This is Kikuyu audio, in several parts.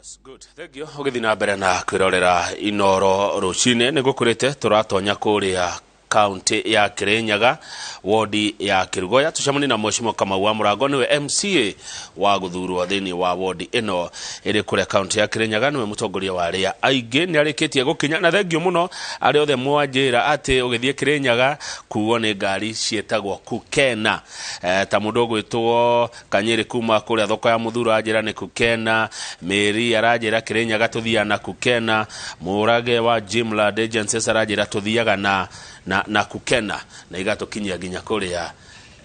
That's good. Thank you. Ũgĩthiĩ na mbere na kwĩrorera Inoro rũcinĩ nĩ gũkũrĩte tũratonya kũrĩa kaunti ya Kirinyaga wodi ya Kirugoya tucemanie na Mheshimiwa Kamau wa Mũrango nĩwe MCA wa gũthurwo thĩinĩ wa wodi ĩno ĩrĩ kũrĩa kaunti ya Kirinyaga nĩwe mũtongoria wa arĩa aingĩ nĩ arĩkĩtie gũkinya na thengio mũno arĩa othe mwanjĩra atĩ ũgĩthiĩ Kirinyaga kuo nĩ ngari ciĩtagwo Kukena eh, ta mũndũ ũgwĩtwo Kanyĩrĩ kuma kũrĩa thoko ya Mũthuro anjĩra nĩ Kukena, Mary aranjĩra Kĩrĩnyaga tũthiaga na Kukena, Mũrage wa Jimland Agencies aranjĩra tũthiaga na, na, na Kukena na igatũkinyia nginya kũrĩa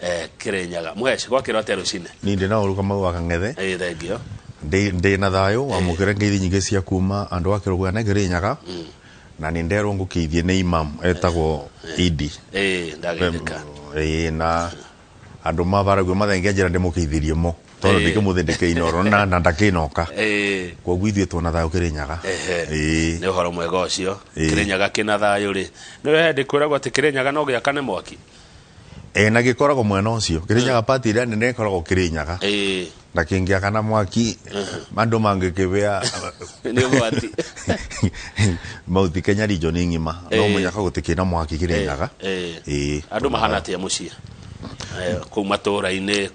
eh, Kĩrĩnyaga. Mũhesh, gwakĩrwo atĩa rũcinĩ? Niĩ ndĩ na ũru Kamau wa Kang'ethe. Ĩĩ, thengio. Ndĩ ndĩ na thayũ wamũkĩre ngeithi nyingĩ cia kuma andũ a Kĩrũgũya na Kĩrĩnyaga na nĩ nderwo ngũkĩithie nĩ imam etagwo Idi. Ĩĩ, ndageithĩka. Ĩĩ na Andũ mabaraguo mathenge njĩra ndĩmũkĩithirie mo tondũ ndikĩmũthĩ ndĩkĩinoro na na ndakĩnoka kwoguo ithuĩ twona thayũ Kĩrĩnyaga. Nĩ ũhoro mwega ũcio. Kĩrĩnyaga kĩna thayũ rĩ, nĩ hĩndĩ kwĩragwo atĩ Kĩrĩnyaga no gĩakane mwaki? Ĩĩ na gĩkoragwo mwena ũcio Kĩrĩnyaga party ĩrĩa nene ĩkoragwo Kĩrĩnyaga na kĩngĩakana mwaki andũ mangĩkĩbĩa Nĩ ũgwati. Mount Kenya region ng'ima no mũnyaka gũtikĩna mwaki Kĩrĩnyaga. Ĩĩ. Andũ mahana atĩa mũciĩ kũu matũũra-inĩ?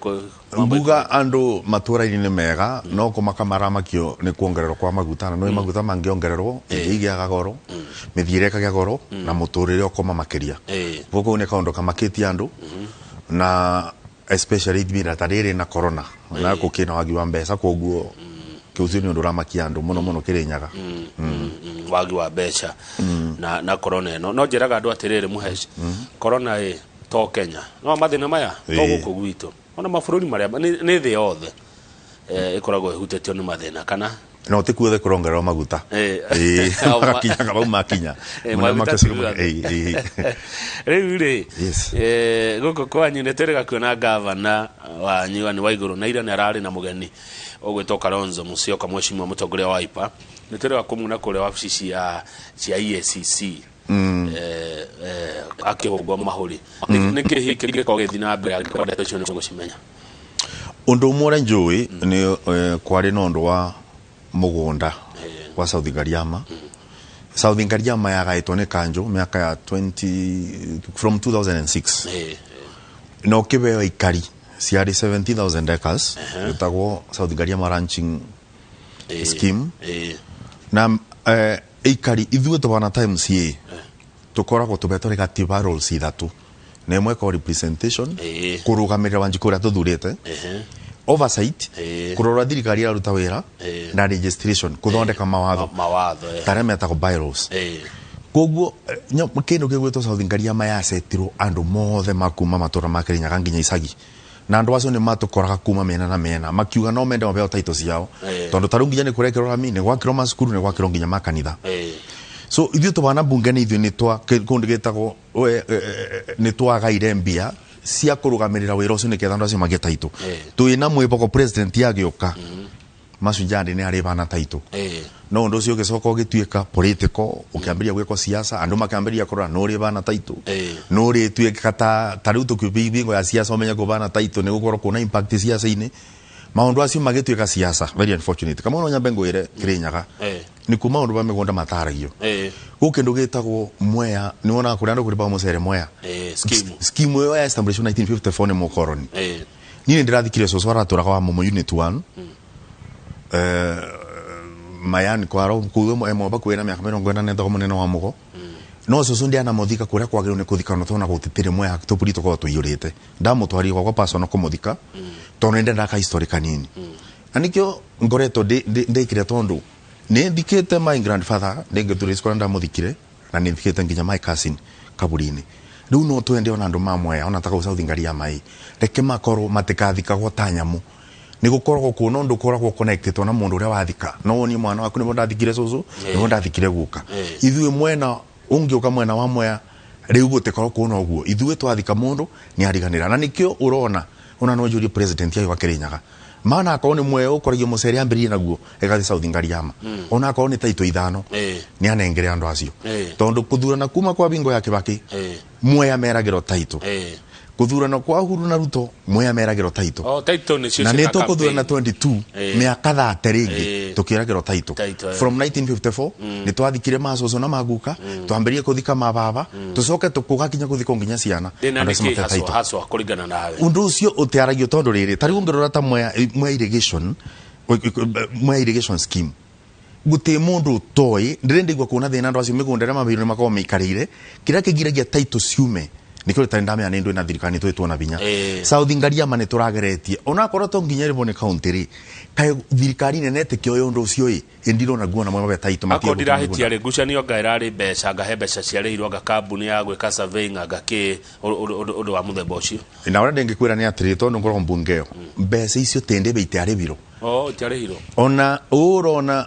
Nguga andũ matũũra-inĩ nĩ mega no kũmaka maramakio nĩ kuongererwo kwa maguta na nĩũĩ maguta mangĩongererwo irio igĩaga goro, mĩthiĩre ĩkagĩa goro na mũtũrĩre ũkoma makĩria. Koguo kau nĩ kaũndũ kamakĩtie andũ na especially ibinda ta rĩrĩ na corona na gũkĩna wagi wa mbeca koguo kĩu ũcio nĩ ũndũ ũramakia andũ mũno mũno Kĩrĩnyaga. Wagi wa mbeca na corona ĩno no njĩraga andũ atĩrĩrĩ Mũheci, corona ĩ to Kenya no mathĩna maya to gũkũ gwitũ ona mabũrũri marĩa nĩ thĩ yothe ĩkoragwo ĩhutĩtio nĩ mathĩna kana No ti kuothe kũrongererwo maguta. Ĩĩ, magakinyaga vau makinya. Ĩĩ, Mũno maguta makĩcio ti guothe. ĩĩ, ĩĩ. Rĩu rĩ Yes. Gũkũ kwanyu nĩ twĩrĩga kuona gavana wanyu Anne Waigũrũ na ira nĩ ararĩ na mũgeni ũgwĩtwo Kalonzo Musyoka mheshimiwa mũtongoria wa Wiper nĩ twĩrĩga kũmuona kũrĩa wabici cia EACC akĩhũngwo mahũri. Nĩ kĩ hihi kĩngĩkorwo gĩgĩthiĩ na mbere angĩkorwo ndeto icio nĩ ũgũcimenya? Ũndũ ũmwe ũrĩa njũĩ nĩ kwarĩ na ũndũ wa mũgũnda wa South Ngariama. South Ngariama yagaĩtwo nĩ kanjũ mĩaka ya 20 from 2006 na ũkĩheo aikari ciarĩ 70,000 acres ĩtagwo South Ngariama Ranching Scheme na aikari ithuĩ tũbana ta MCA tũkoragwo tũbetwo rĩ gatiba roles ithatũ na ĩmwe ĩkoragwo representation kũrũgamĩrĩra Wanjikũ ũrĩa tũthurĩte oversight kũrora thirikari ĩraruta wĩra na registration kũthondeka mawatho mawatho tarĩa metagwo bylaws. Koguo kĩndũ gĩgwĩtwo South Ngariama yacetirwo andũ mothe ma kuma matũra ma Kĩrĩnyaga nginya icagi na andũ acio nĩ matũkoraga kuma mĩena na mĩena makiuga no mende mabeo title ciao tondũ tarĩu nginya nĩ kũrekĩrwo rami nĩ gwakĩrwo macukuru nĩ gwakĩrwo nginya makanitha. So ithuĩ tũbana mbunge nĩ ithuĩ nĩ twa kũndũ gĩtagwo nĩ twagaire mbia cia kũrũgamĩrĩra wĩra ũcio nĩgetha andũ acio magĩe title. Twĩna mwĩboko president agĩũka Mashujaa nĩ arĩ bana title. No ũndũ ũcio ũgĩcoka ũgĩtuĩka political ũkĩambĩrĩria gwĩkwo siasa andũ makĩambĩrĩria kũrora nũ ũrĩ bana title nũ ũrĩtuĩka ta rĩu tũkĩbingo ya siasa ũmenye kũbana title nĩ gũkorwo kũna impact siasa-inĩ maũndũ acio magĩtuĩka siasa. Very unfortunate. Kamau no nyambe ngwĩre Kĩrĩnyaga nĩkuo maũndũ ma mĩgũnda mataragio gwĩ kĩndũ gĩtagwo Mwea nĩ wonaga kũrĩa andũ kũrĩbaga mũcere Mwea. Scheme. Scheme ĩyo ya established 1954 nĩ mũkoroni. Niĩ nĩ ndĩrathikire cũcũ aratũraga wa Momo unit 1 Mayani kwaro kuu ĩmwe bakuĩ na mĩaka 40 etagwo mũnene wa Mũgo no cũcũ ndianamuthika kũrĩa kwagĩrĩirwo nĩ kũthikana tondũ gũtitĩrĩ Mwea tũburi tũkoragwo tũiyũrĩte ndamũtwarire gwakwa personal kũmũthika tondũ nĩ ndendaga ka history kanini na nĩkĩo ngoretwo ndĩkire tondũ nĩ thikĩte my grandfather ndĩngĩtũrĩ kũrĩa ndamũthikire na nĩ thikĩte nginya my cousin kaburi-inĩ rĩu no twende ona andũ ma Mwea ona ta kũu South Ngariama ĩ reke makorwo matikathikagwo ta nyamũ nĩ gũkoragwo kũna ũndũ ũkoragwo connected na mũndũ ũrĩa wathika no wonie mwana waku nĩguo ndathikire cũcũ nĩguo ndathikire guka. Ithuĩ mwena ũngĩũka mwena wa Mwea rĩu gũtikorwo kũna ũguo ithuĩ twathika mũndũ nĩ ariganĩra na nĩkĩo ũrona ona no njũrie president agĩũka Kĩrĩnyaga mana akorwo nĩ Mwea ũkoragio mũcere ambĩrĩrie naguo ĩgathiĩ South Ngariama ona akorwo nĩ taitũ ithano nĩ anengere andũ acio tondũ kũthurana kuma kwa bingo ya Kibaki Mwea meragĩrwo taitũ kũthurana kwa Uhuru na Ruto Mwea meragĩrwo taitũ Oh, title nĩcio na nĩ ciĩka tũkũthurana campaign. 22 mĩaka 30 rĩngĩ. Tukiragirwo title. Title, eh. From 1954 nĩ twathikire macucu na maguka, twambĩrĩrie kũthika mababa, tũcoke tũgakinya gũthikwo nginya ciana. Thĩna Andũ nĩ acio kĩ mate haswa title. Haswa kũringana nawe? Undu ucio utiaragio tondu riri tari ungirora ta Mwea irrigation scheme, guti mundu utoi ndire ndigua kuna thina. Andu acio migunda iria mabeirwo ni makoragwo meikarire kiria kigiragia title ciume nikio tari ndamenya ni ndwi na thirikari nĩ na binya. South Ngariama nĩ tũrageretie onakorwo to nginya rĩmwe nĩ county rĩ kaĩ thirikari nene ĩtĩkĩoya ũndũ ũcio ĩ ĩndirona nguona mwe mabe title. Akorwo ndirahĩtia rĩ, ngucanio anga ĩrarĩ mbeca, anga he mbeca ciarĩhirwo, anga kambuni ya gwĩka surveying, anga kĩ, ũndũ wa mũthemba ũcio. Na ũrĩa ndĩngĩkwĩra nĩ atĩrĩ, tondũ ngoragwo mbunge ĩyo, mbeca icio tĩndĩ itiarĩhirwo. Oh, itiarĩhirwo. Ona ũrona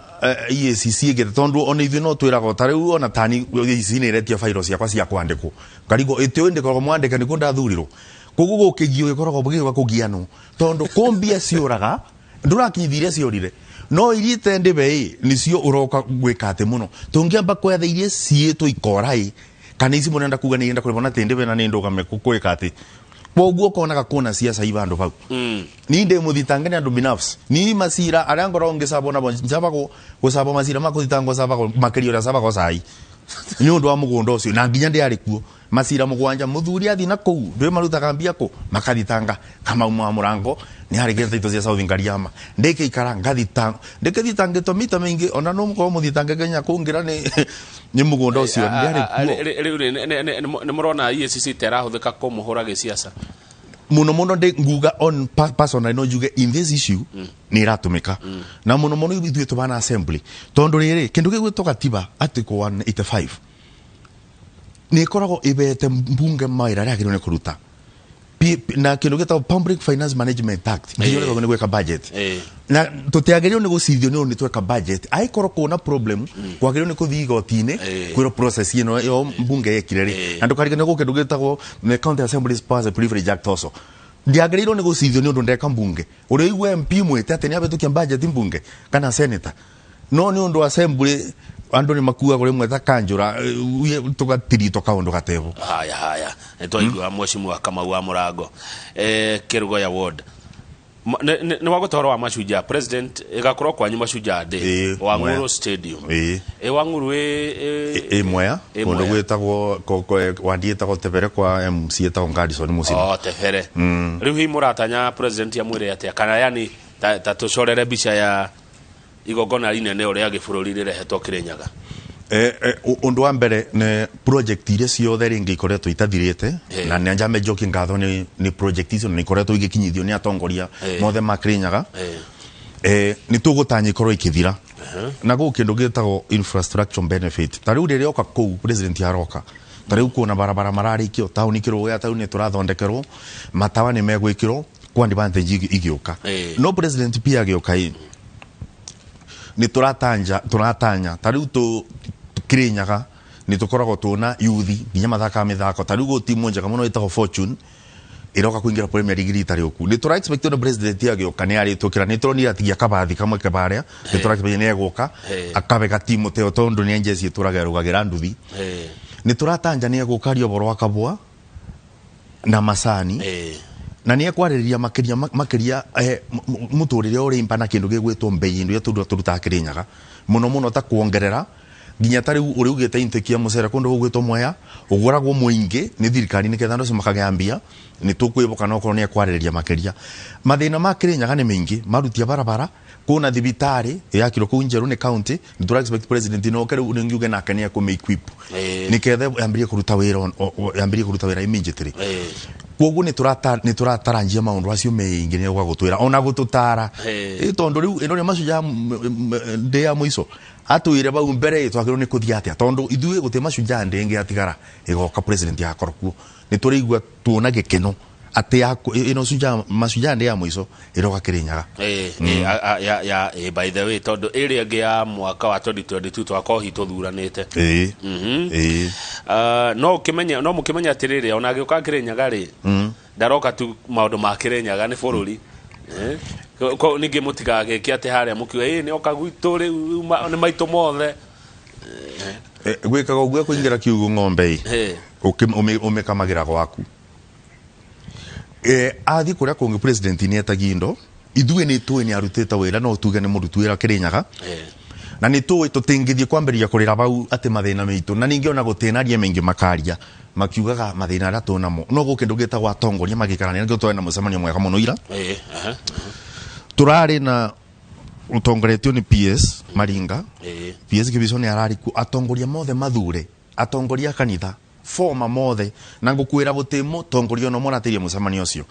EACC ĩgĩte, tondũ ona ithuĩ no twĩragwo ta rĩu ona tani EACC nĩ ĩretia bairo ciakwa cia kwandĩkwo, ngarigwo ĩtĩ ndĩkoragwo mwandĩke nĩkuo ndathurirwo, koguo gũkĩgio gĩkoragwo gĩgĩũka kũgianwo tondũ kũmbia ciũraga ndũrakinyithia iria ciorire, no iria itendĩbe ĩ nĩcio ũroka gwĩka atĩ mũno tũngĩamba kwetha iria ciĩtwo ikora ĩ kana ici mũrenda kuga nĩ irenda kũrĩhwo na tĩndĩbe na nĩ ndũgame gwĩka atĩ koguo ũkonaga kũna ciaca i vandũ vau. Ni ndĩ mũthitange nĩ andũ binafsi ni macira arĩa ngoragwo ngĩcabwo nabo, njabagwo gũcabwo macira ma kũthitangwo, cabagwo makĩria ũrĩa cabagwo cai nĩ ũndũ wa mũgũnda ũcio, na nginya ndĩarĩ kuo macira mũgwanja mũthuri athi na kũu ndwĩ marutaga mbia kũ makathitanga Kamau wa Mũrango nĩ arĩkĩte ito cia South Ngariama ndĩkĩikara ngathitanga ndĩkĩthitangĩtwo mita mĩingĩ ona no mũkorwo mũthitange Kenya kũngĩra nĩ mũgũnda ũcio ndĩarĩ kuo. Rĩu rĩ nĩ mũrona EACC ta ĩrahũthĩka kũmũhũra gĩciaca? Muno muno ndi nguga on personally no njuge in this issue ni iratumika na muno muno ithuĩ tubana assembly, tondu riri kindu gĩgwĩtwo gatiba, article 185 nĩ ĩkoragwo ĩbete mbunge mawĩra arĩa agĩrĩirwo nĩ kũruta na kindu gĩtagwo Public Finance Management Act nginya ũrĩa nĩ gwĩka budget na tũtiagĩrĩirwo nĩ gũcithio nĩ ũndũ nĩ tweka budget. Angĩkorwo kũna problem, kwagĩrĩirwo nĩ kũthiĩ igoti-inĩ kwĩrwo process ĩno yo mbunge yekire rĩ na ndũkarigane gũkũ kĩndũ gĩtagwo the County Assemblies Powers and Privilege Act also. Ndiagĩrĩirwo nĩ gũcithio nĩ ũndũ ndeka mbunge ũrĩa igua MP mwĩte atĩ nĩ abĩtũkia budget mbunge kana senator, no nĩ ũndũ assembly andũ nĩ makuagwo rĩmwe ta kanjũra, tũgatiritwo kaũndũ gatebo. Haya haya, nĩ twaigua mheshimiwa Kamau wa Mũrango, Kĩrũgoya ward. Nĩ wagũta ũhoro wa Mashujaa, president ĩgakorwo kwanyu Mashujaa Day. Wang'uru Mwea. Stadium. Ĩĩ. Ĩ Wang'uru ĩ Ĩ Mwea. Ĩ kũndũ Mwea. gwĩtagwo wandi ĩtagwo Tebere kwa MC ĩtagwo Ngadison Musini. O Tebere. Rĩu hihi mũratanya president amwĩre atĩa, kana yani ta tũcorere mbica ya igongona inene ũrĩa gĩbũrũri rĩrehetwo Kĩrĩnyaga? Ũndũ wa mbere nĩ project iria ciothe rĩngĩ ikoretwo itathirĩte na nĩ njambe njokie ngatho nĩ project icio nĩ ikoretwo igĩkinyithio nĩ atongoria mothe ma Kĩrĩnyaga. Nĩ tũgũtanya ikorwo ikĩthira na gũkũ kĩndũ gĩtagwo infrastructure benefit. Ta rĩu rĩrĩa oka kũu president aroka, ta rĩu kuona barabara mararĩkio taũni kĩrũgĩa taũni nĩ tũrathondekerwo, matawa nĩ megwĩkĩrwo kwa advantage igĩũka. No president pia agĩũka ĩ nĩ tũratanja tũratanya ta rĩu tũ Kĩrĩnyaga nĩ tũkoragwo tũna yuthi nginya mathakaga mĩthako. Ta rĩu gwĩ timu njega mũno ĩtagwo Fortune ĩroka kũingĩra Premier League rita rĩũku. Nĩ tũra expect ũndũ president agĩũka nĩ arĩtũkĩra, nĩ tũronire atigia kabathi kamwe kebarĩa, nĩ tũra expect nĩ egũka akabe gatimu teo tondũ nĩ njeci ĩtũraga ĩrũgagĩra nduthi. Nĩ tũratanja nĩ egũka arie ũhoro wa kabũa na macani na nĩ ekwarĩrĩria makĩria makĩria mũtũrĩre ũrĩ imba na kĩndũ gĩgwĩtwo mbei indo iria tũrutaga Kĩrĩnyaga mũno mũno ta kuongerera nginya ta rĩu ũrĩa ugĩte intake ya mũcere kũndũ gũgwĩtwo Mwea ũgũragwo mũingĩ nĩ thirikari nĩgetha andũ acio makagĩa mbia. Nĩ tũkwĩboka no okorwo nĩ ekwarĩrĩria makĩria mathĩna ma Kĩrĩnyaga nĩ maingĩ marutia barabara kuna thibitarĩ yakirwo kũu njerũ nĩ county. Nĩ tũra expect president no oke rĩu ngiuge nake nĩ ekũmĩ equip nĩketha yambĩrĩrie kũruta wĩra yambĩrĩrie kũruta wĩra immediately. Koguo nĩ tũrataranjia maũndũ acio meingĩ nĩ gwa gũtwĩra ona gũtũtara. Tondũ rĩu ĩno nĩ Mashujaa ndĩ ya mũico atwĩre bau mbere ĩ twagĩrĩirwo nĩ kũthiĩ atĩa, tondũ ithuĩ gũtĩ Mashujaa ndĩ ĩngĩ yatigara ĩgoka president yakorwo kuo nĩ tũrĩigua tuona gĩkeno atĩ ĩno Mashujaa ndĩ ya mũico ĩroka Kĩrĩnyaga. Ya by the way, tondũ ĩrĩa ĩngĩ ya mwaka wa 2022 twakorwo hihi tũthuranĩte. Ĩĩ. No ũkĩmenye no mũkĩmenye atĩrĩrĩ, ona agĩũka Kĩrĩnyaga rĩ, ndaroka tu maũndũ ma Kĩrĩnyaga nĩ bũrũri. Ningĩ mũtigagĩke atĩ harĩa mũkiuga ĩ nĩ oka gwitũ rĩu nĩ maitũ mothe. Gwĩkaga ũguo kũingĩra kiugũ ng'ombe ĩ ũmĩkamagĩra gwaku. Athiĩ kũrĩa kũngĩ president nĩ etagia indo. Ithuĩ nĩ tũĩ nĩ arutĩte wĩra, no tuge nĩ mũruti wĩra Kĩrĩnyaga. Na nĩ tũĩ tũtingĩthiĩ kwambĩrĩria kũrĩra bau atĩ mathĩna maitũ, na ningĩ ona gũtĩnaria maingĩ makaria makiugaga mathĩna arĩa tũnamo, no gũkĩ kĩndũ gĩtagwo atongoria magĩikarania. Nĩkĩo twarĩ na mũcemanio mwega mũno ira. Tũrarĩ na ũtongoretio nĩ PS Maringa. PS Kibico nĩ ararĩ kuo, atongoria mothe mathure, atongoria a kanitha forma mothe, na ngũkwĩra gũtĩ mũtongoria ona ũmwe ũratĩria mũcemanio ũcio,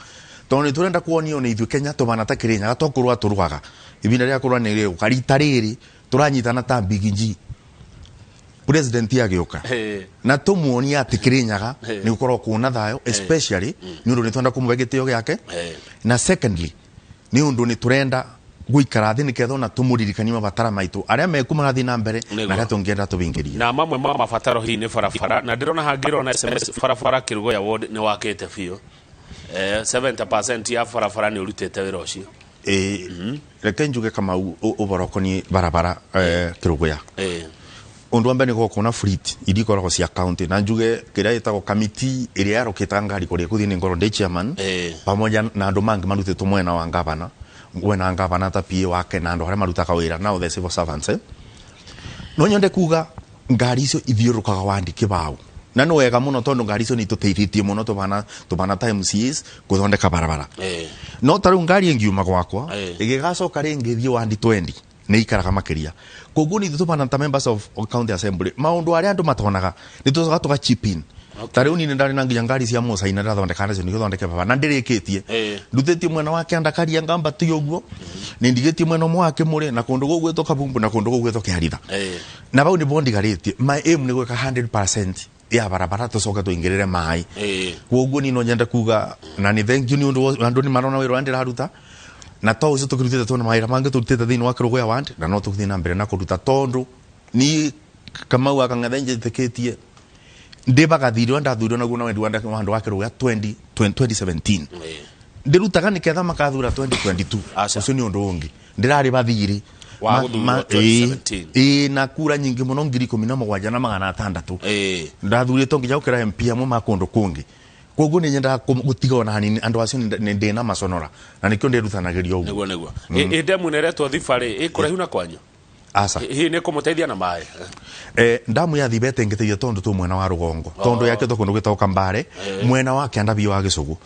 tondũ nĩ tũrenda kuonio nĩ ithuĩ Kenya tũbana ta Kĩrĩnyaga to kũrũa tũrũaga, ibinda rĩa kũrũa nĩ rĩgũka. Rita rĩrĩ tũranyitana ta Big G, president agĩũka na tũmuonie atĩ Kĩrĩnyaga nĩ gũkorwo kuona thayũ, especially nĩ ũndũ nĩ twenda kũmũhe gĩtĩo gĩake, na secondly nĩ ũndũ nĩ tũrenda gũikara thĩ nĩketha ona tũmũririkanie mabatara maitũ arĩa meku marathiĩ na mbere na arĩa tũngĩenda tũbingĩrie. Na mamwe ma mabataro hihi nĩ barabara, na ndĩrona hangĩrona SMS barabara Kĩrũgoya ward nĩ wakĩte biũ, 70% ya barabara nĩ ũrutĩte wĩra ũcio. Ĩĩ, reke njuge Kamau ũboro ũkoniĩ barabara Kĩrũgũya. Ũndũ wa mbere nĩ gũkorwo na fleet iria ikoragwo cia county, na njuge kĩrĩa ĩtagwo kamiti ĩrĩa yarũkĩtaga ngari kũrĩa kũthiĩ nĩ ngorwo ndĩ chairman, pamoja na andũ mangĩ marutĩtwo mwena wa ngavana, mwena wa ngavana ta PA wake na andũ arĩa marutaga wĩra nao, the civil servants. No nyende kuga ngari icio ithiũrũrũkaga wandi kĩbao, na nĩ wega mũno tondũ ngari icio nĩ itũteithĩtie mũno tũbana ta MCAs gũthondeka barabara. No ta rĩu ngari ĩngiuma gwakwa ĩgĩgacoka rĩngĩ ĩthiĩ wandi 20 nĩ ikaraga makĩria, koguo nĩ ithuĩ tũbana ta members of county assembly maũndũ arĩa andũ matonaga nĩ tũcoka tũga chip in. Ta rĩu niĩ nĩ ndarĩ na nginya ngari cia mũcaina ndĩrathondeka nacio nĩguo thondeke barabara, na ndĩrĩkĩtie ndutĩtie mwena wa kĩanda Karia ngamba ti ũguo, nĩ ndigĩtie mwena ũmwe wa Kĩmũrĩ na kũndũ gũgwĩtwo Kabumbu na kũndũ gũgwĩtwo Kĩaritha, na bau nĩbo ndigarĩtie. My aim nĩ gwĩka 100% ya barabara tũcoke tũingĩrĩre maĩ. Koguo niĩ no nyende kuga na nĩ thank you nĩ ũndũ wa andũ nĩ marona wĩra ũrĩa ndĩraruta, na to ũcio tũkĩrutĩte, twĩna mawĩra mangĩ tũrutĩte thĩinĩ wa Kĩrũgũya ward, na no tũgũthiĩ na mbere na kũruta, tondũ niĩ Kamau wa Kang'ethe njĩtĩkĩtie ndĩ bagathirwo ndathurirwo naguo na wendi wa andũ wa Kĩrũgũya 20 2017, ndĩrutaga nĩketha makathura 2022. Aca. Ũcio nĩ ũndũ ũngĩ ndĩrarĩ bathirĩ Wa gũthurwo 2017. Ĩĩ, na kura nyingĩ mũno, 17,600. Ndathurĩtwo nginya gũkĩra MP amwe ma kũndũ kũngĩ, koguo nĩ nyendaga gũtiga ona hanini andũ acio nĩ ndĩna maconora, na nĩkĩo ndĩrutanagĩria ũguo. Nĩguo ĩ ndemu ĩno ĩretwo Thibarĩ ĩ kũraihu na kwanyu? Aca. Hihi nĩ kũmũteithia na maĩ? Ndamu ya Thiba ĩtĩngĩteithia tondũ twĩ mwena wa rũgongo, tondũ yakĩtwo kũndũ gwĩtagwo Kambare, mwena wa kĩanda biũ wa Gĩcũgũ.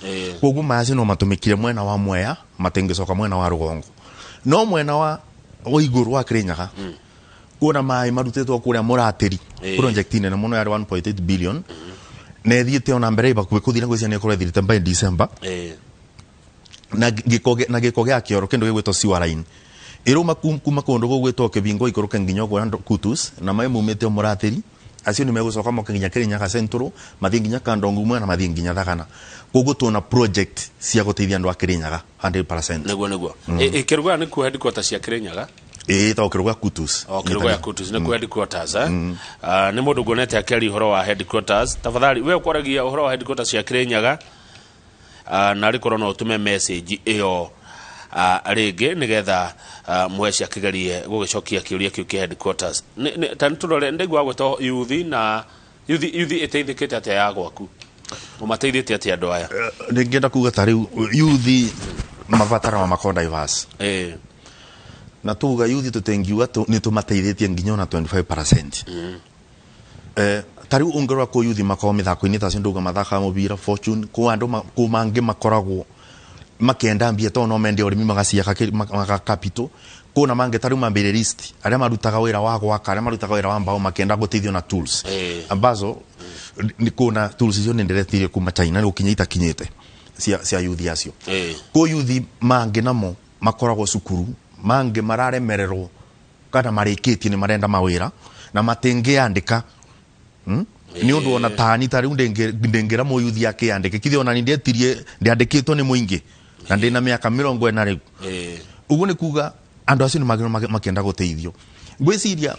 Koguo maĩ acio no matũmĩkire mwena wa Mwea, matingĩcoka mwena wa rũgongo. No mwena wa igũrũ wa Kĩrĩnyaga kuona maĩ marutĩtwo kũrĩa Mũratĩri, project nene mũno yarĩ 1.8 billion na ĩthiĩte ona mbere ĩbakuhĩ kũthira, ngwĩciria nĩ ĩkorwo ĩthirĩte by December. Na gĩko gĩa kĩoro, kĩndũ gĩgwĩtwo sewer line ĩrũma kuma kũndũ gũgwĩtwo Kĩbingo ikũrũke nginya kũrĩa Kutus, na maĩ maumĩte o Mũratĩri acio nĩ megũcoka moke nginya Kĩrĩnyaga Central, mathiĩ nginya Kandongu mwena, mathiĩ nginya Thagana. Koguo twĩna project cia gũteithia andũ a Kĩrĩnyaga 100%. Nĩguo. Ĩ Kĩrũgũya nĩkuo headquarters cia Kĩrĩnyaga? Ĩĩ, ĩtagwo Kĩrũgũya Kutus. O Kĩrũgũya Kutus nĩkuo headquarters, eh? Ah, nĩ mũndũ nguonete akĩaria ũhoro wa headquarters. Tafadhali we ũkwaragia ũhoro wa headquarters cia Kĩrĩnyaga, na arĩ korwo no ũtũme message ĩyo rĩngĩ nĩgetha mweci akĩgerie gũgĩcokia kĩũria kĩu kĩa headquarters. Ta nĩtũrore, ndaigua gwĩtwo yuthi, na yuthi ĩteithĩkĩte atĩa ya gwaku? Ũmateithĩtie atĩa andũ aya? Ndingĩenda kuga ta rĩu yuthi mabatara makorwo diverse, na tuga yuthi tũtingiuga nĩ tũmateithĩtie nginya ona 25%. Ta rĩu ũngĩrora kũ yuthi makoragwo mĩthako-inĩ ta acio ndauga mathakaga mũbira Fortune, kũ andũ kũ mangĩ makoragwo makĩenda mbia tondũ no mende ũrĩmi magaciaka maka capital, kũna mangĩ ta rĩu mambĩrĩristi arĩa marutaga wĩra wa gwaka, arĩa marutaga wĩra wa mbao makĩenda gũteithio na tools ambazo nĩ kũna tools icio nĩ ndĩretirie kuma China, nĩ gũkinya itakinyĩte cia yuthi acio. Kũ yuthi mangĩ namo makoragwo cukuru, mangĩ mararemererwo kana marĩkĩtie nĩ marenda mawĩra na matingĩandĩka. Nĩ ũndũ ona tani ta rĩu ndĩngĩra mũyuthi akĩandĩke kithi, ona ni ndetirie ndĩandĩkĩtwo nĩ mũingĩ na ndĩna mĩaka 40 rĩu. Ũguo nĩ kuga andũ acio nĩ magĩrĩirwo makĩenda gũteithio. Ngwĩciria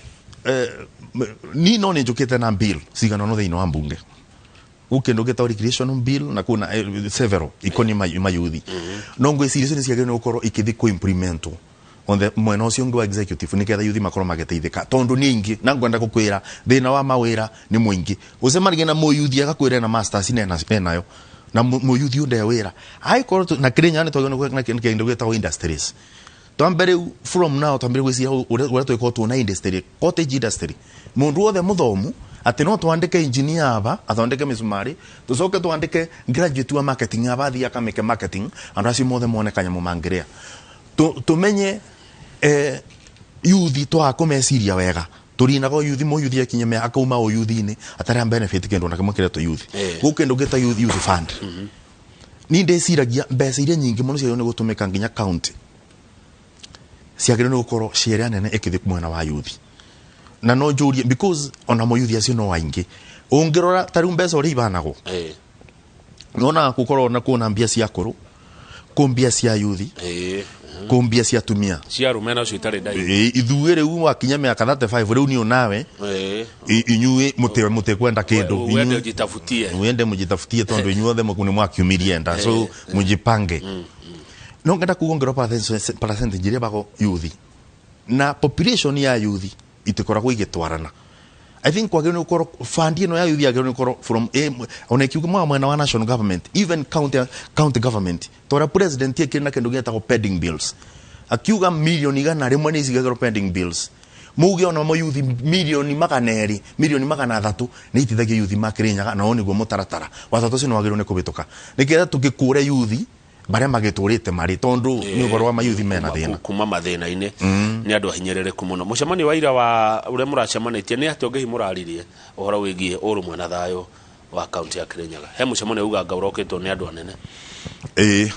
ni no nĩ njũkĩte na bill cigana ũna thĩinĩ wa mbunge, gũkĩndũ gĩtagwo recreation bill na kuna several ikoniĩ mayuthi, no ngwĩciria icio nĩ ciagĩrĩirwo nĩ gũkorwo ikĩthiĩ kũ-implementwo on the mwena ũcio ũngĩ wa executive nĩgetha yuthi makorwo magĩteithĩka, tondũ nĩ aingĩ na ngwenda gũkwĩra thĩna wa mawĩra nĩ mũingĩ. Ũcemanagia na mũyuthi agakwĩra ena masters na enayo, Na muyuthi unde wira aikorwo na Kirinyaga nĩ twagĩrĩirwo na kĩndũ gĩtagwo industries. Twambe rĩu from now twambire gwĩciria ũrĩa twĩkorwo tuona industry, cottage industry, mũndũ wothe mũthomu, atĩ no twandĩke engineer aba athondeke mĩcumarĩ, tũcoke twandĩke graduate wa marketing aba athiĩ akamĩke marketing, andũ acio mothe mone kanyamũ mangĩrĩa. Tũmenye yuthi twaga kũmeciria wega tũrinaga yuthi, mũyuthi akinye mĩaka akauma ũyuthi-inĩ atarĩ benefit kĩndũ na kĩmwe kĩrĩa tũ yuthi. Gũkũ kĩndũ gĩta youth fund, ni ndĩciragia mbeca iria nyingĩ mũno ciagĩrĩirwo nĩ gũtũmĩka nginya county ciagĩrĩirwo nĩ gũkorwo ciĩrĩa nene ĩkĩthiĩ mwena wa yuthi. Na no njũrie, because ona mũyuthi acio no aingĩ, ũngĩrora ta rĩu mbeca ũrĩa ibanagwo, nĩwonaga gũkorwo na kuona mbia cia akũrũ, kũ mbia cia yuthi, kũ mbia cia atumia. Cia arũme nacio itarĩ ndai. Ithuĩ rĩu wakinya mĩaka 35 rĩu niũ nawe, inyuĩ mũtikwenda kĩndũ. Wende ujitafutie. Uende mujitafutie, tondu inyuothe nĩ mwakiumirie nda, so mujipange. No ngenda kuga ngero percentage iria bago yuthi na population ya yuthi itikoragwo igĩtwarana. I think kwagĩrĩirwo nĩ gũkorwo fund ĩno ya yuthi yagĩrĩirwo nĩ gũkorwo from ona ikiuga mwa mwena wa national government, even county government, tora president ekĩrĩ na kĩndũ gĩtagwo pending bills, akiuga milioni 100 nĩ cigagĩrwo pending bills, muge ona mo yuthi milioni 200, milioni 300 nĩ itithagia yuthi ma Kirinyaga. Na ũyũ nĩguo mũtaratara watho ũcio nĩ wagĩrĩirwo nĩ kũhĩtũka nĩgetha tũgĩkũre yuthi barĩa magĩtũrĩte marĩ, tondũ nĩ ũhoro wa mayuthi mena thĩna. Kuma mathĩna-inĩ nĩ andũ ahinyĩrĩrĩku mũno. Mũcemanio wa ira wa ũrĩa mũracemanĩtie nĩ atĩ ũngĩhi mũraririe ũhoro wĩgiĩ ũrũmwe na thayũ wa kaunti ya Kirinyaga? He mũcemanio uganga ũrokĩtwo nĩ andũ anene. Ĩĩ,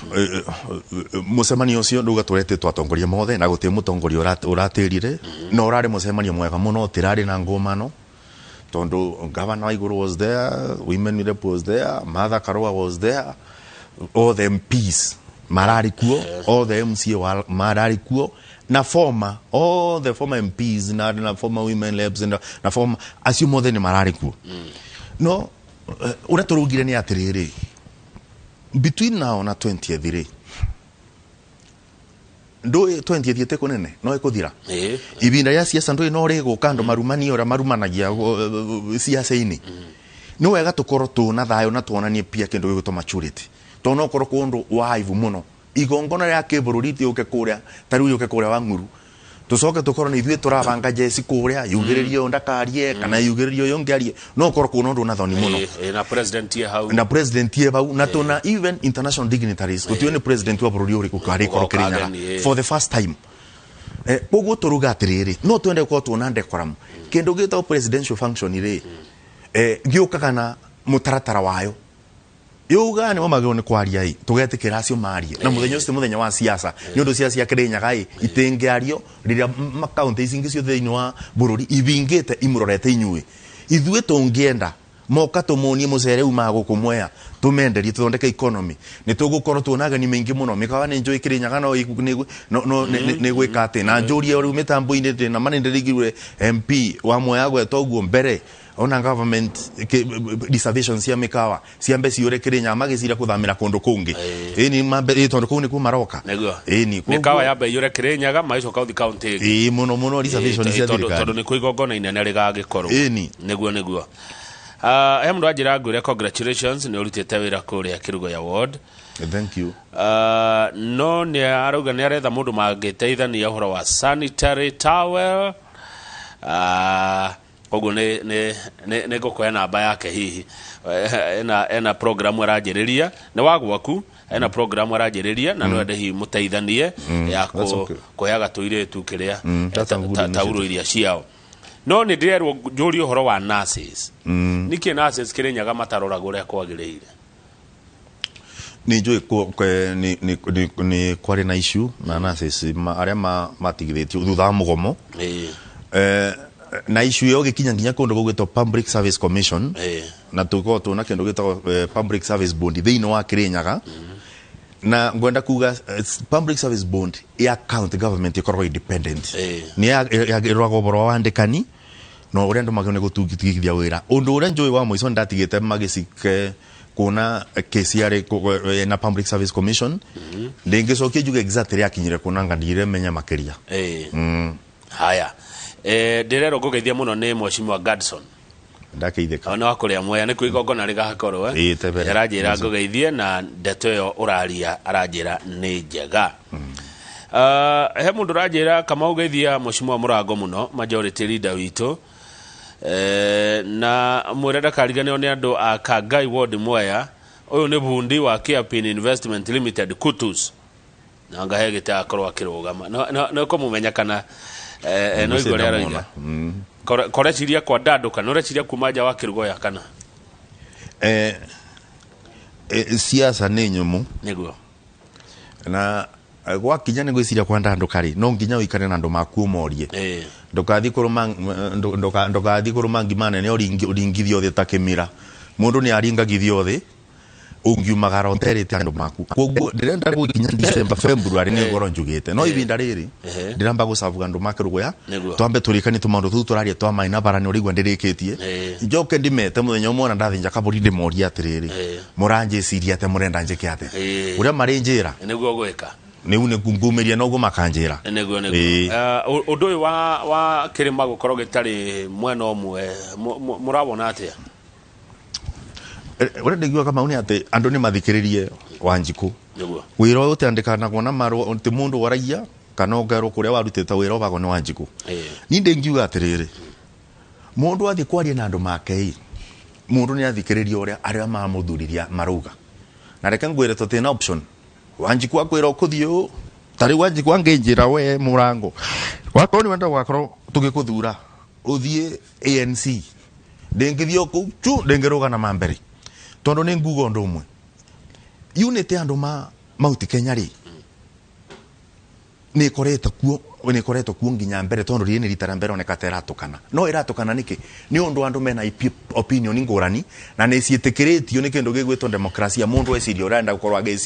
mũcemanio ũcio ndauga tũretĩtwo atongoria mothe na gũtirĩ mũtongoria ũratĩrire, no ũrarĩ mũcemanio mwega mũno, tĩrarĩ na ngũmano, tondũ governor wa igũrũ was there, women rep was there, Martha Karua was there, all the MPs mararĩ kuo, all the MCA mararĩ kuo, na former all the former MPs na former women reps na former acio mothe nĩ mararĩ kuo. No ũrĩa tũrugire nĩ atĩrĩrĩ, between now na 20th rĩ, ndũĩ 20th ĩtĩ kũnene no ĩkũthira. Ibinda rĩa siasa ndũĩ no rĩgũka andũ marumanie ũrĩa marumanagia siasa-inĩ. Nĩ wega tũkorwo tũna thayũ na tuonanie pia kĩndũ gĩgwĩtwo maturity, tondũ no ũkorwo kũndũ waivu mũno igongona rĩa kĩbũrũri rĩũke kũrĩa, ta rĩu yũke kũrĩa wa ng'uru, tũcoke tũkorwo nĩ ithuĩ tũrabanga jeci kũrĩa yugĩrĩrie ũyũ ndakarie kana yugĩrĩrie ũyũ ũngĩ arie, no ũkorwo kũna ũndũ na thoni mũno. Na president ye hau. Na president ye bau, na tuna even international dignitaries, gũtiũĩ nĩ president wa bũrũri ũrĩkũ karĩkorwo Ũgoka Kirinyaga ageni, for the first time. Koguo tũruga atĩrĩrĩ, no twende gũkorwo tuona decorum, kĩndũ gĩtagwo presidential function rĩ, gĩũkaga na mũtaratara wayo, yuga nĩmo magĩrĩirwo nĩ kwaria ĩ, tũgetĩkĩra acio marie na mũthenya ũcio ti mũthenya wa siasa, nĩ ũndũ cia Kirinyaga ĩ itingĩario rĩrĩa makaunti ici ingĩ ciothe thĩinĩ wa bũrũri ibingĩte imũrorete inyuĩ. Ithuĩ tũngĩenda moka tũmonie mũcere umaga gũkũ Mwea, tũmenderie, tũthondeke economy, nĩ tũgũkorwo tuona ageni maingĩ mũno. Mĩkawa nĩ njũĩ Kirinyaga no no nĩ gwĩka atĩ na njũrie rĩu mĩtambo-inĩ ndĩ na ma nĩ ndĩrigirwe MP wa Mwea gweta ũguo mbere ona government reservation cia mĩkawa ciambe ciũre Kirinyaga magĩcira kũthamĩra kũndũ kũngĩ, ĩni mambe tondũ kũu nĩkuo maroka. Ĩni. Mĩkawa yambe iyũre Kirinyaga magĩcoka gũthiĩ kaunti ĩngĩ. Ĩĩ, mũno mũno reservation cia tondũ thirikari. Nĩ kũ igongona inene rĩgagĩkorwo. Nĩguo. He mũndũ anjĩra ngwĩre congratulations, nĩ ũrutĩte wĩra kũrĩa Kĩrugoya ward. Thank you. No nĩ arauga nĩ aretha mũndũ mangĩteithania ũhoro wa sanitary towel. Koguo nĩ ngũkũhe namba yake hihi. Ena program aranjĩrĩria, nĩ wa gwaku, ena program aranjĩrĩria na no ende hihi mũteithanie ya That's okay. kũheaga tũirĩtu kĩrĩa That's a good tauro initiative. iria ciao. No nĩ ndĩrerwo njũrie ũhoro wa nurses, nĩkĩ nurses Kĩrĩnyaga mataroragwo ũrĩa kwagĩrĩire? Nĩ njũĩ nĩ kwarĩ na issue na nurses arĩa matigithĩtio thutha wa mũgomo. Na issue ĩyo gĩkinya nginya kũndũ gũgwĩtwo Public Service Commission, na tũkorwo tũna kĩndũ gĩtagwo Public Service Board thĩinĩ wa Kirinyaga. Na ngwenda kuga Public Service Board ya county government ĩkoragwo independent, nĩ ĩroraga ũhoro wa wandĩkani na ũrĩa andũ magĩrĩirwo nĩ gũtungithia wĩra. Ũndũ ũrĩa njũĩ wa mũico nĩ ndatigĩte magĩcike kuona kesi yarĩ na Public Service Commission, ndĩngĩcokia njuge exactly yakinyire kuona ngandire menya makĩria. Haya, ndĩrerwo ngũgeithia mũno nĩ mheshimiwa Gadson. Ndakeithĩka. Ona wa kũrĩa Mwea nĩkuo igongona rĩgakorwo, eh? Ĩĩ, tebere. Aranjĩra ngũgeithie na ndeto ĩyo ũraria aranjĩra nĩ njega. He mũndũ ũranjĩra, Kamau, geithia mũcimo wa mũrango mũno, majority leader witũ, na mwĩre ndakariganĩrwo nĩ andũ a Kangai ward Mwea. Ũyũ nĩ bundi wa Kiapin Investment Limited Kutus, na ngahe gĩtĩ akorwo akĩrũgama. No kũmũmenya kana no igua ũrĩa aroiga? Koreciria kwandandũka nĩ ũreciria kuma nja wa Kĩrugoya kana? Siasa nĩ nyũmũ. Nĩguo. Na gwakinya nĩ gwĩciria kwandandũka rĩ, no nginya ũikare na andũ maku ũmorie. Ndũgathiĩ kũrũma, ndũgathiĩ kũrũma ngima nene ũringithio thĩ ta kĩmira. Mũndũ nĩ aringagithio thĩ ũngiumagara ũterĩte andũ maku. Koguo ndĩrenda gũkinya December, February nĩ ngorwo njugĩte, no ibinda rĩrĩ ndĩramba gũcabuga andũ makĩrũgũya. Twambe tũrĩkanie tũmaũndũ tũu tũraria twa maĩ na bara nĩ ũraigua ndĩrĩkĩtie. Njoke ndimete mũthenya ũmwe ona ndathĩnja kabũri, ndĩmorie atĩrĩrĩ, mũranjĩciria atĩa? Mũrenda njĩke atĩa? Ũrĩa marĩnjĩra nĩguo gwĩka. Nĩu nĩ ngumĩria noguo makanjĩra. Nĩguo. Ũndũ ũyũ wa kĩrĩma gũkorwo gĩtarĩ mwena ũmwe, mũrawona atĩa? Ũrĩa ndĩngiuga, Kamau, nĩ atĩ andũ nĩ mathikĩrĩrie Wanjikũ. Wĩra ũyũ ũtandĩkanagwo na marũa, ti mũndũ waragia kana ũkerwo kũrĩa warutĩte wĩra ũbagwo nĩ Wanjikũ. Niĩ ndĩngiuga atĩrĩrĩ, mũndũ athiĩ kwaria na andũ make ĩ, mũndũ nĩ athikĩrĩrie ũrĩa arĩa mamũthuririe marauga. Na reke ngwĩre, tũtirĩ option. Wanjikũ akwĩra ũkũthiĩ ũũ, ta rĩu Wanjikũ angĩnjĩra, "We mũrango wakorwo nĩ wenda gũgakorwo tũgĩkũthura ũthiĩ ANC," ndĩngĩthiĩ o kũu tu, ndĩngĩrũga na mambere, tondũ nĩ nguga ũndũ ũmwe, unity ya andũ ma Mount Kenya rĩ, nĩ ĩkoretwo kuo, nĩ ĩkoretwo kuo nginya mbere, tondũ rĩrĩ nĩ rita rĩa mbere oneka ta ĩratũkana. No ĩratũkana nĩkĩ? Nĩ ũndũ andũ mena opinion ngũrani na nĩ ciĩtĩkĩrĩtio nĩ kĩndũ gĩgwĩtwo demokrasia. Mũndũ eciria ũrĩa arenda gũkorwo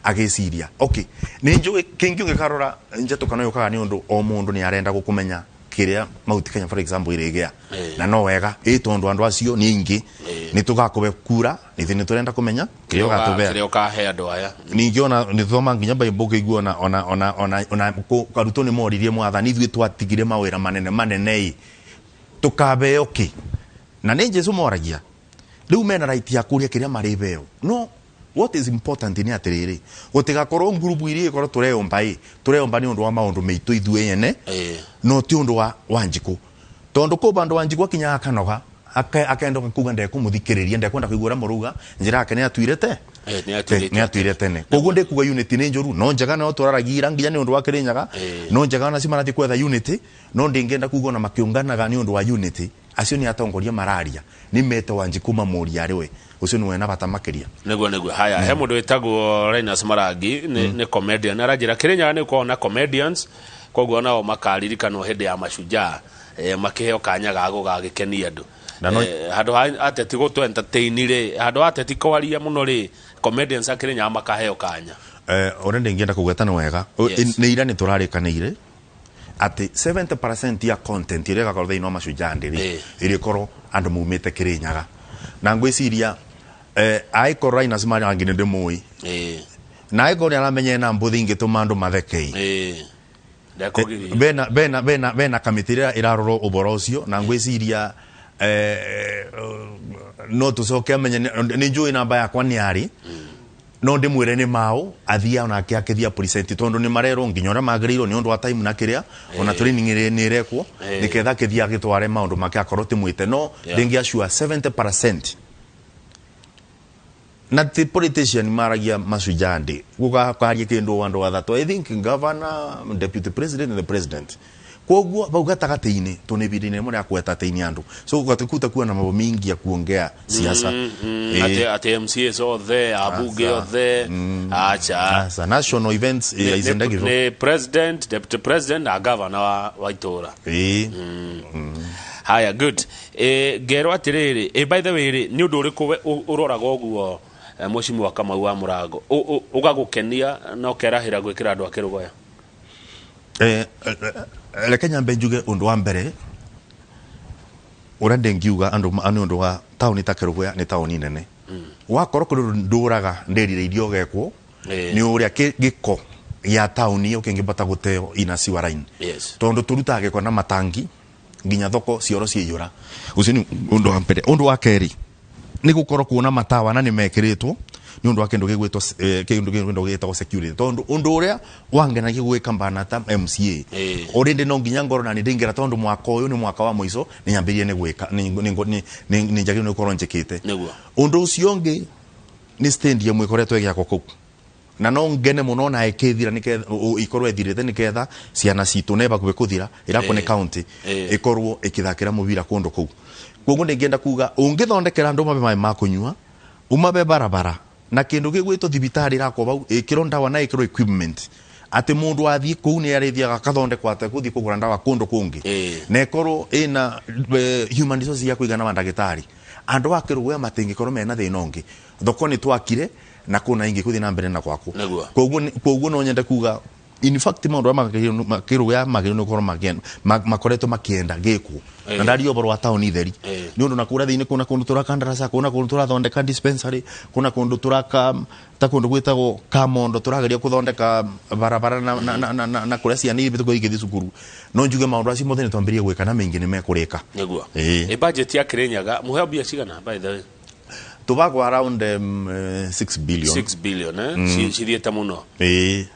agĩciria. Okay, nĩ njũĩ kĩngĩ ũngĩkarora njatũkano yũkaga nĩ ũndũ o mũndũ nĩ arenda gũkũmenya kĩrĩa Mount Kenya, for example, ĩrĩgĩa. Na no wega ĩ, tondũ andũ acio nĩ aingĩ, nĩ tũgakũbe kura nĩ tũrenda kũmenya kĩrĩa ũgatũbea. Kĩrĩa ũkahe andũ aya. Ningĩ ona nĩ thoma nginya Bible ũkĩigua ona arutwo nĩ moririe Mwathani, "Ithuĩ twatigire mawĩra manene manene ĩ, tũkabeo kĩ?" Na nĩ Jesu moragia. Rĩu mena right ya kũria kĩrĩa marĩbeo, no what is important nĩ atĩrĩrĩ, gũtigakorwo ngurubu iria ikorwo tũreyũmba ĩ, tũreyũmba nĩ ũndũ wa maũndũ maitũ ithuĩ ene, no ti ũndũ wa Wanjikũ, tondũ kũ bandũ Wanjikũ akinyaga akanoga, akenda kuga ndekũmũthikĩrĩria, ndekwenda kũigua ũrĩa mũrauga, njĩra yake nĩ atuire te Nĩ atuire. Nĩ atuire tene. Koguo ndĩkuga unity nĩ njũru, no njega no tũraragia nginya nĩ ũndũ wa Kĩrĩnyaga. No njega nacio marathiĩ kwetha unity, no ndĩngĩenda kuga ona makĩũnganaga nĩ ũndũ wa unity. Acio nĩ atongoria mararia, nĩ mete Wanjikũ mamũria arĩ we ũcio nĩ wena bata makĩria. Nĩguo. Haya, he mũndũ wĩtagwo Linus Marangi, nĩ comedian, aranjĩra Kĩrĩnyaga nĩ gũkoragwo na comedians, koguo nao makaririkanwo hĩndĩ ya Mashujaa, makĩheo kanya ga gũgagĩkenia andũ. Na no- Handũ ha ateti gũtũ entertain rĩ, handũ ha ateti kwaria mũno rĩ, comedians a Kĩrĩnyaga makaheo kanya. Ũrĩa ndĩngĩenda kũgweta nĩ wega. Nĩ ira nĩ tũrarĩkanĩire atĩ 70% ya content ĩrĩa ĩgakorwo thĩinĩ wa Mashujaa Day rĩ, ĩrĩkorwo andũ maumĩte Kĩrĩnyaga. Na ngwĩciria angĩkorwo Linus Marangi nĩ ndĩmũĩ, na angĩkorwo nĩ aramenya ena mbũthi ingĩtũma andũ mathekei, Ndekũgiria. Bena kamĩtĩ ĩrĩa ĩrarora ũboro ũcio, na ngwĩciria no tũcoke amenye nĩ njũĩ namba yakwa nĩ arĩ, no ndĩmwĩre nĩ maũ athiĩ onake akĩthiĩ present, tondũ nĩ marerwo nginya ũrĩa magĩrĩirwo nĩ ũndũ wa time na kĩrĩa ona training ĩrĩa nĩ ĩrekwo, nĩketha akĩthiĩ agĩtware maũndũ make akorwo timwĩte, no ndĩngĩ assure 70% na ti politician maragia Mashujaa Day gũgakaria kĩndũ andũ athatũ, I think governor, deputy president and the president. Koguo bau gatagatĩ-inĩ tũnĩ ibinda-inĩ rĩmwe rĩa ku-entertain andũ, so gũtikuta kuwa na mambo mingi ya kuongea siasa. Ati MCAs othe, abunge Asa. othe, acha. Asa, national events aizendagirwo. Nĩ president, deputy president na governor wa itũra. Haya, good. Ngerwo atĩrĩrĩ, by the way rĩ, nĩ ũndũ ũrĩkũ we ũroraga ũguo, Mheshimiwa Kamau wa Mũrango, ũgagũkenia na ũkerahĩra gwĩkĩra andũ a Kĩrũgoya? Reke nyambe njuge ũndũ wa mbere ũrĩa ndĩngiuga andũ nĩ ũndũ wa taũni ta Kĩrũgũya, nĩ taũni nene, wakorwo kũrĩ ũndũ ndũraga ndĩrirĩirie ũgekwo, nĩ ũrĩa gĩko gĩa taũni ĩyo kĩngĩbata gũteo ina sewer line, tondũ tũrutaga gĩko na matangi Nginya thoko cioro ciaiyũra. Ũcio nĩ ũndũ wa mbere. Ũndũ wa kerĩ nĩ gũkorwo kuona matawa na nĩ mekĩrĩtwo nĩ ũndũ wa kĩndũ gĩgwĩtwo kĩndũ gĩtagwo security, tondũ ũndũ ũrĩa wangenagia gwĩka mbana ta MCA, already no nginya ngorwo na nĩ ndĩingĩra, tondũ mwaka ũyũ nĩ mwaka wa mũico nĩ nyambĩrĩrie nĩ gwĩka nĩ njagĩrĩirwo nĩ gũkorwo njĩkĩte. Ũndũ ũcio ũngĩ nĩ stadium ĩkoretwo ĩgĩakwo kũu, na no ngene mũno na ĩkĩthira nĩketha ikorwo ĩthirĩte, nĩketha ciana citũ na ĩbakuhĩ kũthira ĩrakwo nĩ county ĩkorwo ĩkĩthakĩra mũbira kũndũ kũu. Koguo ndĩngĩenda kuga ũngĩthondekera andũ mabe maĩ ma kũnyua, umabe barabara na kĩndũ gĩgwĩtwo thibitarĩ ĩrakwo bau, ĩkĩrwo ndawa na ĩkĩrwo equipment atĩ mũndũ athiĩ kũu nĩ arĩthiaga akathondekwo ategũthiĩ kũgũra ndawa kũndũ kũngĩ, na ĩkorwo ĩna human resources ya kũigana mandagĩtarĩ, andũ a Kĩrũgũya matingĩkorwo mena thĩna ũngĩ. Thoko nĩ twakire na kũna ingĩ kũthiĩ na mbere na gwakwo. Koguo no nyende kuga, in fact, maũndũ arĩa Kĩrũgũya magĩrĩirwo nĩ gũkorwo makoretwo makĩenda gĩkwo na ndaria ũhoro wa taũni theri, nĩ ũndũ na kũrĩa thĩinĩ kuna kũndũ tũraka ndaraca, kuna kũndũ tũrathondeka dispensary, kuna kũndũ tũraka ta kũndũ gwĩtagwo Kamondo, tũrageria kũthondeka barabara na kũrĩa ciana ibĩtũkwo igĩthiĩ cukuru. No njuge maũndũ acio mothe nĩ twambĩrĩrie gwĩka na maingĩ nĩ mekũrĩka. Ĩ budget ya Kirinyaga muheo mbia cigana, by the way? Tũbagwo around 6 billion. 6 billion, eh? Cithiĩte mũno.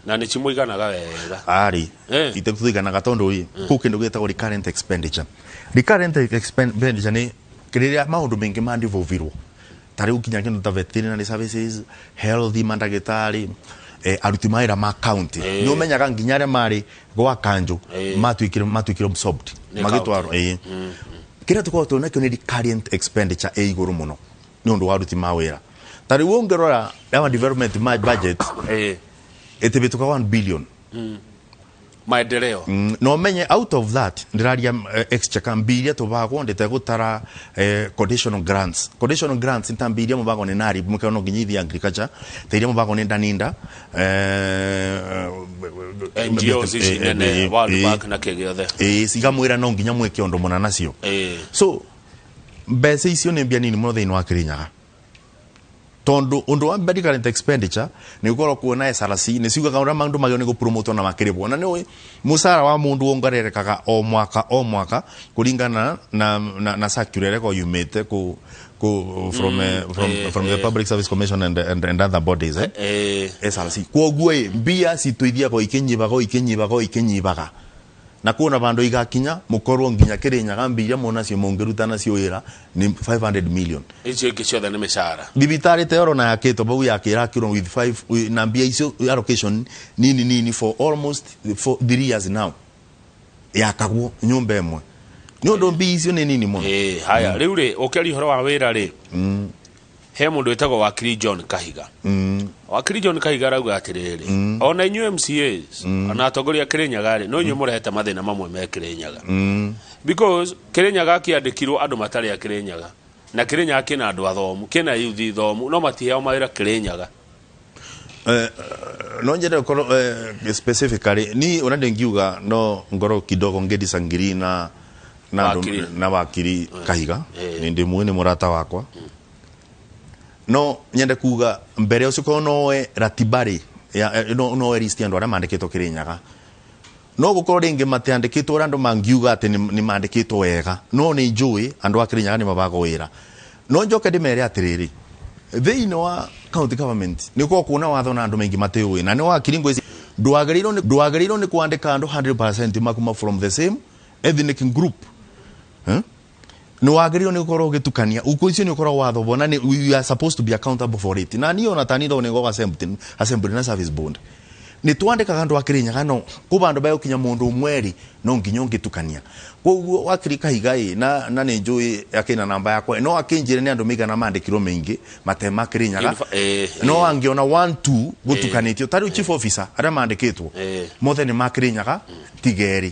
Na nĩ cimũiganaga wega? Arĩ itetũiganaga tondũ ĩ kũu kĩndũ gĩtagwo recurrent expenditure. Recurrent expenditure nĩ rĩrĩa maũndũ maingĩ mandivolvirwo, ta rĩu nginya kĩndũ ta veterinary services, health, mandagĩtarĩ, aruti mawĩra ma county. Nĩ ũmenyaga nginya arĩa marĩ gwa kanjũ matuĩkire absorbed Nĩ magĩtwarwo. Kĩrĩa tũkoragwo twĩ nakĩo nĩ recurrent expenditure ĩ igũrũ mũno nĩ ũndũ wa aruti ma wĩra. Ta rĩu ũngĩrora our development budget ĩtĩbĩtũka 1 billion. Maendeleo. No menye out of that ndĩraria exchequer mbia iria tũbagwo ndĩtegũtara conditional grants. Conditional grants nĩ ta mbia iria mũbagwo nĩ NARIB mũkĩona no nginya ithiĩ agriculture, ta iria mũbagwo nĩ Daninda, NGOs ici nene, World Bank na kĩ gĩothe. Cikamwĩra no nginya mwĩke ũndũ mũna nacio. So mbeca icio nĩ mbia nini mũno thĩinĩ wa Kirinyaga, tondu undu wa mbere, current expenditure ni gukorwo kuona SRC ni ciugaga uria maundu magio ni gupromotwo na makiribwo, na ni mucara wa mundu wongererekaga o mwaka o mwaka kuringana na circular ĩrĩa yumĩte ku from, from the Public Service Commission and other bodies, eh? SRC. Kwoguo ĩ mbia citũ ithiaga ikinyibaga ikinyibaga ikinyibaga, na kuona vandu igakinya mukorwo nginya Kirinyaga mbia iria muonacio mungiruta nacio wira ni 500 million. Icio ingĩ ciothe nĩ mĩcara. Thibitarĩ ta ĩyo na yakĩtwo bau yakĩrakirwo with five na mbia icio allocation nini nini for almost 3 years now, yakagwo nyũmba ĩmwe nĩ ũndũ mbia icio nĩ nini mũno. Haya, rĩu rĩ, ũkĩaria ũhoro wa wĩra rĩ, he mũndũ wĩtagwo Wakiri John Kahiga. Wakiri John Kahiga arauga atĩrĩrĩ, ona inyuĩ MCAs ona atongoria a Kirinyaga rĩ, no inyuĩ mũrehete mathĩna mamwe me Kirinyaga, because Kirinyaga kĩandĩkirwo andũ matarĩ a Kirinyaga, na Kirinyaga kĩna andũ athomu, kĩna youth thomu, no matiheao mawĩra Kirinyaga. No njende gũkorwo specifically ni ũrĩa ndingiuga no ngorwo kidogo ngĩdisagree na Wakiri. Na wakiri Kahiga. Nĩ ndĩmũĩ, nĩ mũrata wakwa, no nyende kuga mbere ũcio korwo noe ratiba rĩ ya noe list ya andũ arĩa mandĩkĩtwo Kirinyaga, no gũkorwo rĩngĩ matiandĩkĩtwo ũrĩa andũ mangiuga atĩ nĩ mandĩkĩtwo wega, no nĩ njũĩ andũ a Kirinyaga nĩ mabagwo wĩra. No njoke ndĩmere atĩrĩrĩ, thĩinĩ wa county government nĩ gũkorwo kuona watho na andũ maingĩ matĩũĩ, na nĩ wakiri ngwĩci ndwagĩrĩirwo nĩ kwandĩka andũ 100% makuma from the same ethnic group, eh? Nĩ wagĩrĩirwo nĩ gũkorwo ũgĩtukania uko icio nĩ ũkoragwo watho bona nĩ we are supposed to be accountable for it. Na niĩ ona tani ndo nĩ goga assembly na service board nĩ twandĩkaga andũ a Kirinyaga, no kũ vandũ begũkinya mũndũ ũmwe rĩ, no nginya ũngĩtukania. Koguo wakiri Kahiga ĩ na nĩ njũĩ akĩna namba yakwa, no akĩnjĩre nĩ andũ maigana mandĩkirwo maingĩ matema Kirinyaga. No angĩona 1 2 gũtukanĩtio, ta rĩu chief officer arĩa mandĩkĩtwo mothe nĩ ma Kirinyaga tigerĩ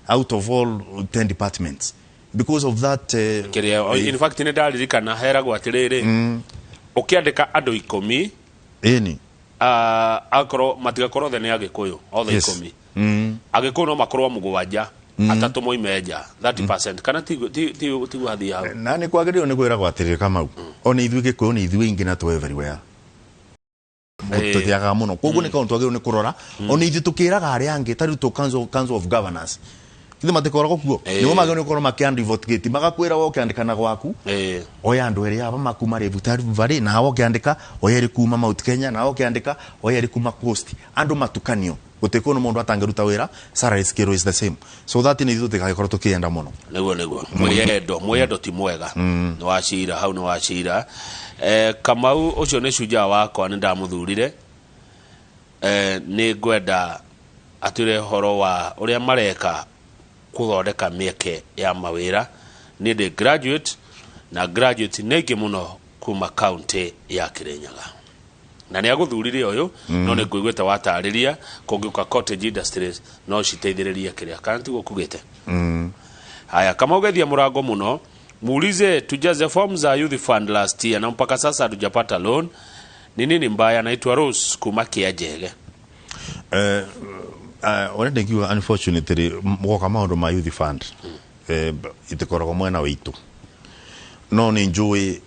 out of all 10 departments because of that. Kĩrĩa in fact nĩ ndaririkana heragwo atĩrĩrĩ, ũkĩandĩka andũ 10, ĩni akorwo matigakorwo othe nĩ Agĩkũyũ othe 10. Agĩkũyũ no makorwo mũgwanja, atatũ moime nja, 30%, kana tiguo hathiĩ hau? Na nĩ kwagĩrĩirwo nĩ kwĩragwo atĩrĩrĩ, Kamau, ona ithuĩ Gĩkũyũ nĩ ithuĩ ingĩ na tũ everywhere tũthiaga mũno, koguo nĩ kaũndũ twagĩrĩirwo nĩ kũrora ona ithuĩ tũkĩraga arĩa angĩ. Ta rĩu tũ council of governors Ithe matikoragwo kuo. Eh. Nĩo magĩrĩirwo nĩ gũkorwo makĩadvocate magakwĩra we ũkĩandĩkana gwaku oya andũ erĩ aba makuma Rift Valley, nawe ũkĩandĩka oya erĩ kuma Mount Kenya, nawe ũkĩandĩka oya erĩ kuma Coast, andũ matukanio gũtirĩ kũndũ mũndũ atangĩruta wĩra, salary scale is the same, so that nĩ ithuĩ tũtigagĩkorwo tũkĩenda mũno. Niguo mwĩyendo ti mwega, nĩ wacira hau, nĩ wacira. Kamau ũcio nĩ shujaa wakwa, nĩ ndamuthurire. Nĩ ngwenda atwĩre ũhoro wa ũrĩa mareka kũthondeka mĩeke ya mawĩra. Niĩ ndĩ graduate na graduate nĩ aingĩ mũno kuma kaunti ya Kirinyaga, na nĩ agũthurire ũyũ. No nĩ ngũiguĩte watarĩria kũngĩũka cottage industries no citeithĩrĩrie kĩrĩa kana tiguo kugĩte. Haya, kama ugethia mũrango mũno, muulize tujaze form za youth fund last year na mpaka sasa hatujapata loan, ni nini mbaya? Naitwa Rose kuma Kianjege. Ũrĩa ndingiuga, unfortunately, gwoka maũndũ ma youth fund, itikoragwo mwena witũ, no nĩ njũĩ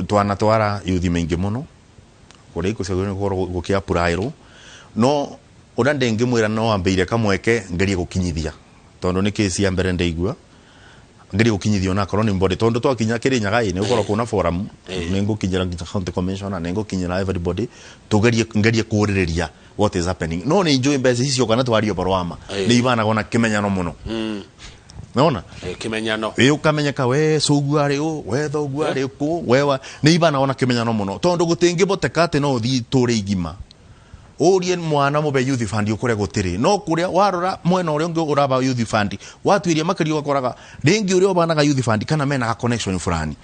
twanatwara youth maingĩ mũno kũrĩa ikucagĩrĩirwo nĩ gũkorwo gũkĩapplyĩrwo, no ũrĩa ndĩngĩmwĩra no ambĩire kamweke ngerie gũkinyithia, tondũ nĩ kĩsi ya mbere ndaigua ngerie gũkinyithia, onakorwo nĩ mbody, tondũ twakinya Kĩrĩnyaga ĩ nĩ gũkorwo kwĩna forum, nĩ ngũkinyĩra nginya county commissioner, nĩ ngũkinyĩra everybody, tugerie ngerie kũrĩrĩria what is happening. No nĩ njũĩ mbeca ici cioka na twarie ũhoro wa ma, nĩ ibanagwo na kĩmenyano mũno, nona. Kĩmenyano. Ĩ ũkamenyeka we cũguo arĩ ũ, we thoguo arĩ kũ, we wa nĩ ibanagwo na kĩmenyano mũno, tondũ gũtingĩboteka atĩ no ũthiĩ itũũra igima ũrie mwana mũbe youth fund ũkore gũtirĩ. No kũrĩa warora mwena ũrĩa ũngĩ ũraba youth fund watuĩria makĩria, ũgakoraga rĩngĩ ũrĩa ũbanaga youth fund kana mena ga connection fulani.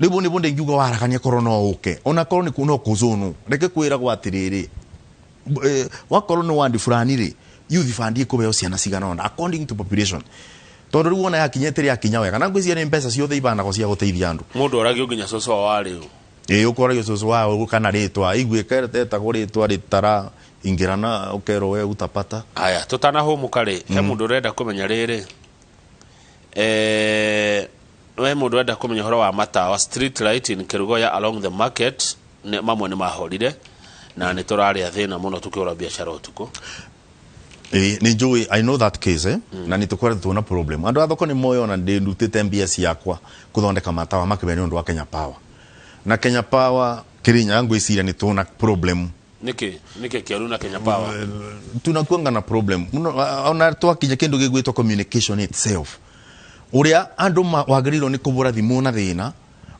Rĩu nĩguo ndingiuga waragania korwo no ũke, ona korwo nĩ no kũzũnũ, reke kwĩragwo atĩrĩrĩ, wakorwo nĩ wandi fulani rĩ, youth fund ĩkũheo ciana cigana ũna according to population, tondũ rĩu wona yakinya ĩtĩrĩ yakinya wega, na ngwĩciria nĩ mbeca ciothe ibanagwo cia gũteithia andũ. Mũndũ oragio nginya cũcũ wa rĩu. Ĩ ũkoragio cũcũ wao kana rĩtwa iguĩka etagwo rĩtwa rĩtara ingĩrana, ũkerwo we utapata. Haya, tũtanahũmũka rĩ, he mũndũ ũrenda kũmenya rĩrĩ, we mũndũ ũrenda kũmenya ũhoro wa matawa, street light in Kerugoya along the market, nĩ, mamwe nĩ mahorire na nĩ tũrarĩa thĩna mũno tũkĩhũra biacara ũtukũ. Ĩ nĩ njũĩ, I know that case, eh? Na nĩ tũkoretwo na problem, andũ a thoko nĩ moĩ, ona ndĩrutĩte mbia ciakwa kũthondeka matawa makĩbe nĩ ũndũ wa Kenya Power, na Kenya Power Kĩrĩnyaga ngwĩciria nĩ tũna problem. Nĩkĩ kĩoru na Kenya Power? Tunakuanga na problem muno, ona twakinya kindu gigwitwo communication itself, uria andu wagĩrĩirwo nĩ kũbũra thimũ na thĩna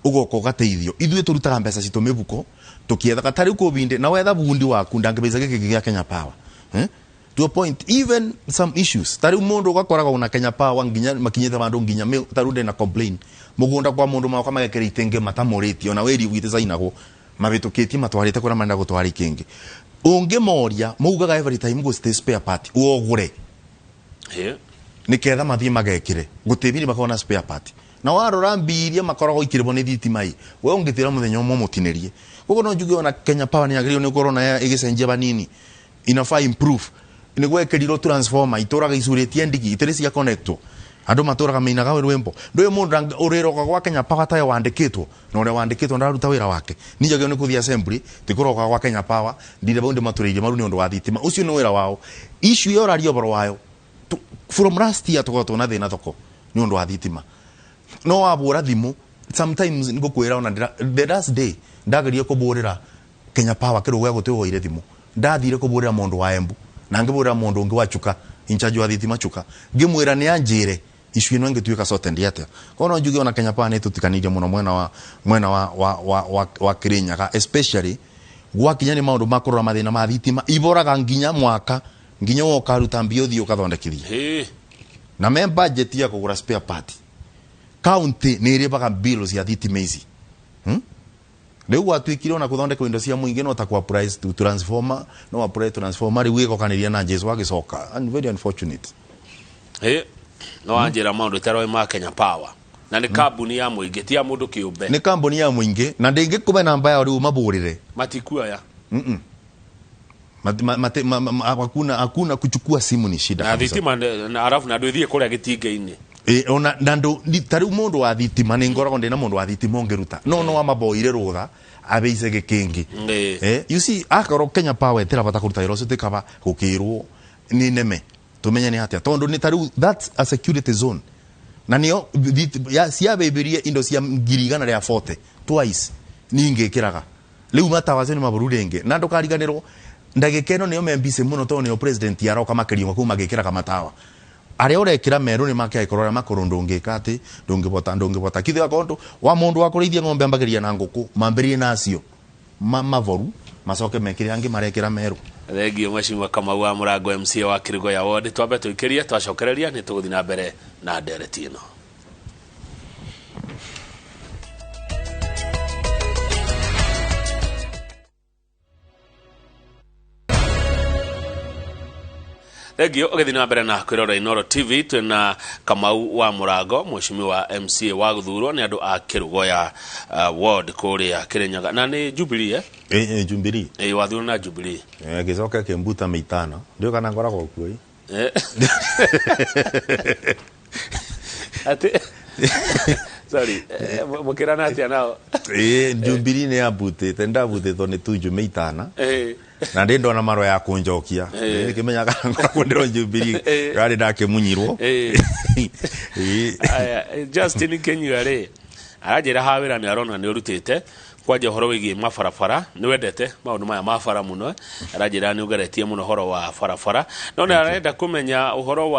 ũgoka ũgateithio. Ithuĩ tũrutaga mbeca citũ mĩbuko tũkiethaga ta rĩu kũbinde na wetha bundi waku ndangĩbeca gĩkĩ gĩa Kenya Power, eh? To a point, even some issues ta rĩu mũndũ ũgakoraga ona Kenya Power nginya makinyĩte vandũ nginya ta rĩu ndĩna complain mũgũnda kwa mũndũ, magoka magekĩra itenge matamũrĩtie, ona wĩri ugite cainagwo mabĩtũkĩtie matwarĩte kũrĩa marenda gũtwara ikĩngĩ. Ũngĩmoria maugaga every time gũcitĩ spare part wogũre niketha mathiĩ magekĩre gũtĩbiri makorwo na spare part, na warora mbiria makoragwo ikĩrĩbwo nĩ thitima ĩ we ũngĩtĩra mũthenya ũmwe mũtinĩrie. Koguo no njuge ona Kenya Power nĩ yagĩrĩirwo nĩ gũkorwo nayo ĩgĩcenjia vanini, inafaa improve nĩguo ĩkĩrirwo transformer itũraga icurĩtie ndigi itirĩ cia connectwo, andũ matũraga mainaga rwĩmbo ndũĩ mũndũ ũrĩroka gwa Kenya Power tayo wandĩkĩtwo na ũrĩa wandĩkĩtwo ndararuta wĩra wake. Ninjagĩrĩirwo nĩ kũthiĩ assembly tikũroka gwa Kenya Power ndire bau ndĩmatũrĩirie maru nĩ ũndũ wa thitima, ũcio nĩ wĩra wao. Issue ĩyo ũraria ũhoro wayo from last year tũkoretwo na thĩna thoko nĩ ũndũ wa thitima, no wabũra thimũ sometimes ngũkwĩra ona the last day ndageria kũbũrĩra Kenya Power kĩrũgũ gĩa gũtĩ thimũ, ndathire kũbũrĩra mũndũ wa Embu na ngĩbũrĩra mũndũ ũngĩ wa Chuka, in charge wa thitima Chuka, ngĩmwĩra nĩ anjĩre issue ĩno ĩngĩtuĩka sorted atĩa. Koguo no njuge ona Kenya Power nĩ ĩtũtiganĩirie mũno mwena wa Kĩrĩnyaga, especially gwakinya nĩ maũndũ ma kũrora mathĩna ma thitima, iboraga nginya mwaka nginya woka ruta mbia ũthiĩ ũkathondekithia na me budget ya kũgũra spare part. County nĩ ĩrĩbaga bill cia thitima ici, Rĩu gwatuĩkire ona gũthondeka indo cia mũingĩ no ta kwa price to transformer, no apply transformer rĩu ĩgokanĩria na Jesu agĩcoka, and very unfortunate. No wanjĩra maũndũ itaroĩ ma Kenya Power, na nĩ kambuni ya mũingĩ, ti ya mũndũ kĩũmbe. Nĩ kambuni ya mũingĩ na ndĩngĩkũbe namba yao rĩu mabũrĩre. Matikuoya. Hakuna kuchukua simu, ni shida na kabisa. Thitima na arabu na ndwĩthiĩ kũrĩa gĩtinga-inĩ. Ĩ, ona na ndũ ta rĩu mũndũ wa thitima nĩ ngoragwo ndĩna mũndũ wa thitima ũngĩruta no amaboire rũtha abeice gĩkĩngĩ. You see, akorwo Kenya Power ĩtĩrabata kũruta wĩra ũcio, tĩkaba gũkĩrwo nĩ neme. Tumenye ni atia tondu ni taru, that's a security zone, na nio ciabĩbĩrie indo cia 140,000 twice ningĩkĩraga rĩu matawa acio nĩ maboru rĩngĩ. Na ndũkariganĩrwo ndagĩka ĩno nĩo membisi mũno tondũ nĩo president aroka makĩria kũu magĩkĩraga matawa arĩa ũrekĩra merũ nĩ make angĩkorwo arĩa makũrũ ndũngĩka atĩ ndũngĩbota kithe akorwo wa mũndũ wa kũrĩithia ng'ombe ambagĩria na ngũkũ mambĩrĩrie nacio maboru macoke mekĩre angĩ marekĩra merũ. Thengio Mheshimiwa Kamau wa Mũrango, MCA wa Kĩrĩgo ward. Twambe tũikĩrie, twacokereria nĩ tũgũthiĩ na mbere na ndereti ĩno. Thengio ũgĩthiĩ na mbere na kwĩrora Inooro TV. Twĩna Kamau wa Mũrango, Mheshimiwa MCA wa gũthurwo nĩ andũ a Kĩrũgoya ward kũrĩa Kĩrĩnyaga, na nĩ Jubilee, eh? Ĩ Jubilee. Ĩ wathurwo na Jubilee. Gĩcoke kĩmbuta mĩitano ndiũ kana ngoragwo kuo ĩ. Atĩ sorry, mũkĩrana atĩa nao? Ĩ Jubilee nĩ yambutĩte, ndabutĩtwo nĩ Tuju mĩitana na ndĩ ndona marũa ya kũnjokia nĩkĩmenya kana ngoragwo ndĩro Jubilee yarĩ ndakĩmunyirwo. Aya, Justin Kenyua rĩ aranjĩra ha wĩra nĩ arona nĩ ũrutĩte kwanja ũhoro wĩgiĩ mabarabara, nĩ wendete maũndũ maya ma bara mũno. Aranjĩra nĩ ũgeretie mũno ũhoro wa barabara, no nĩ arenda kũmenya ũhoro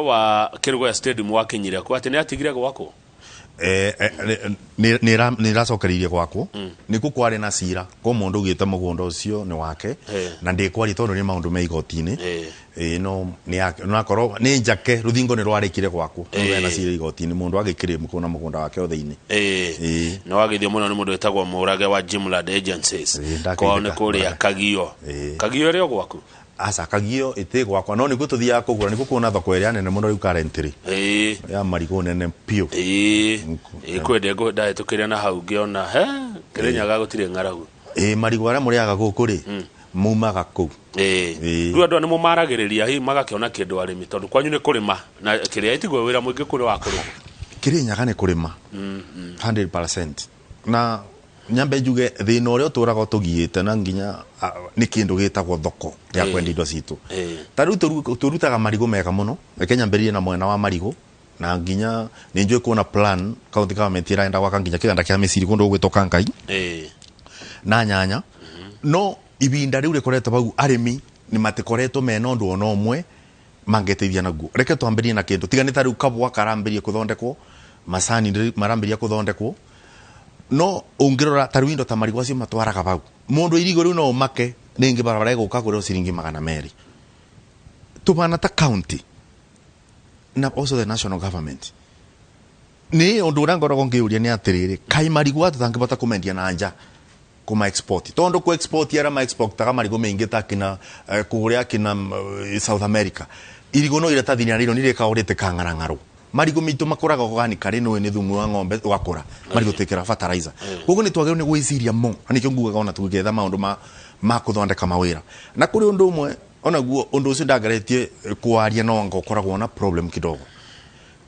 wa Kĩrũgoya Stadium wakinyire kũ, atĩ nĩ atigire gwakwo. Nĩ ĩracokereirie gwakwo nĩkuo kwarĩ na cira ko mũndũ ugĩte mũgũnda ũcio nĩ wake na ndĩkwaria tondũ nĩ maũndũ me igoti-inĩ. Ĩ no nĩ nakorwo nĩ njake rũthingo nĩ rwarĩkire gwakwo tondũ hena cira igoti-inĩ, mũndũ agĩkĩrĩ kuna mũgũnda wake o thĩinĩ. Nĩ wagĩthio mũno nĩ mũndũ wĩtagwo Mũrage wa Jimland Agencies. Ndakĩithĩka. Kwao nĩ kũrĩa Kagio. Kagio ĩrĩ o gwaku? Aca, Kagio ĩtĩ gwakwa, no nĩkuo tũthiaga kũgũra, nĩkuo kuona thoko ĩrĩa nene mũno rĩu currently ya marigũ nene piũ. Ĩ kwende ndahĩtũkĩire na hau ngĩona he Kĩrĩnyaga gũtirĩ ng'aragu. Ĩ marigũ arĩa mũrĩaga gũkũ rĩ mumaga kũu. Rĩu andũ aya nĩ mũmaragĩrĩria hihi magakĩona kĩndũ arĩmi, tondũ kwanyu nĩ kũrĩma na kĩrĩa ĩtigwo wĩra mũingĩ kũrĩ wa kũrĩma. Kĩrĩnyaga nĩ kũrĩma 100%, na nyambe njuge thĩna ũrĩa ũtũraga ũtũgiĩte na nginya nĩ kĩndũ gĩtagwo thoko ya kwenda indo citũ. Ta rĩu tũrutaga marigũ mega mũno. Reke nyambĩrĩrie na mwena wa marigũ, na nginya nĩ njũĩ kuona plan county government ĩrenda gwaka nginya kĩganda kĩa mĩciri kũndũ gũgwĩtwo Kangai na nyanya, no ibinda rĩu rĩkoretwo hau arĩmi nĩ matikoretwo mena ũndũ ona ũmwe mangĩteithia naguo. Reke twambĩrie na kĩndũ tiga nĩ ta rĩu kabwa karambĩrie kũthondekwo, macani marambĩria kũthondekwo, no ũngĩrora ta rĩu indo ta marigũ acio matwaraga bau mũndũ irigũ rĩu no ũmake rĩngĩ barabara ĩgũka kũrĩ ciringi 200. Tũbana ta county na also the national government nĩ ũndũ ũrĩa ngoragwo ngĩũria nĩ atĩrĩrĩ, kaĩ marigũ aya tũtangĩbota kũmendia na nja, kuma export, tondu ku export ara ma exportaga marigũ maingĩ ta kina kũrĩa kina South America, irigũ no iratathi rĩro nĩ rĩkago rĩtĩkang'arang'arwo. Marigũ maitũ makũraga organically, nĩ nĩ thumu wa ng'ombe ũgakũra marigũ twĩkĩra fertilizer. Koguo nĩ twagĩrĩirwo nĩ gwĩciria mo, na nĩkĩo ngugaga ona tũgĩetha maũndũ ma kũthondeka mawĩra na kũrĩ ũndũ ũmwe onaguo ũndũ ũcio ndageretie kwaria no anga ũkoragwo na problem kidogo.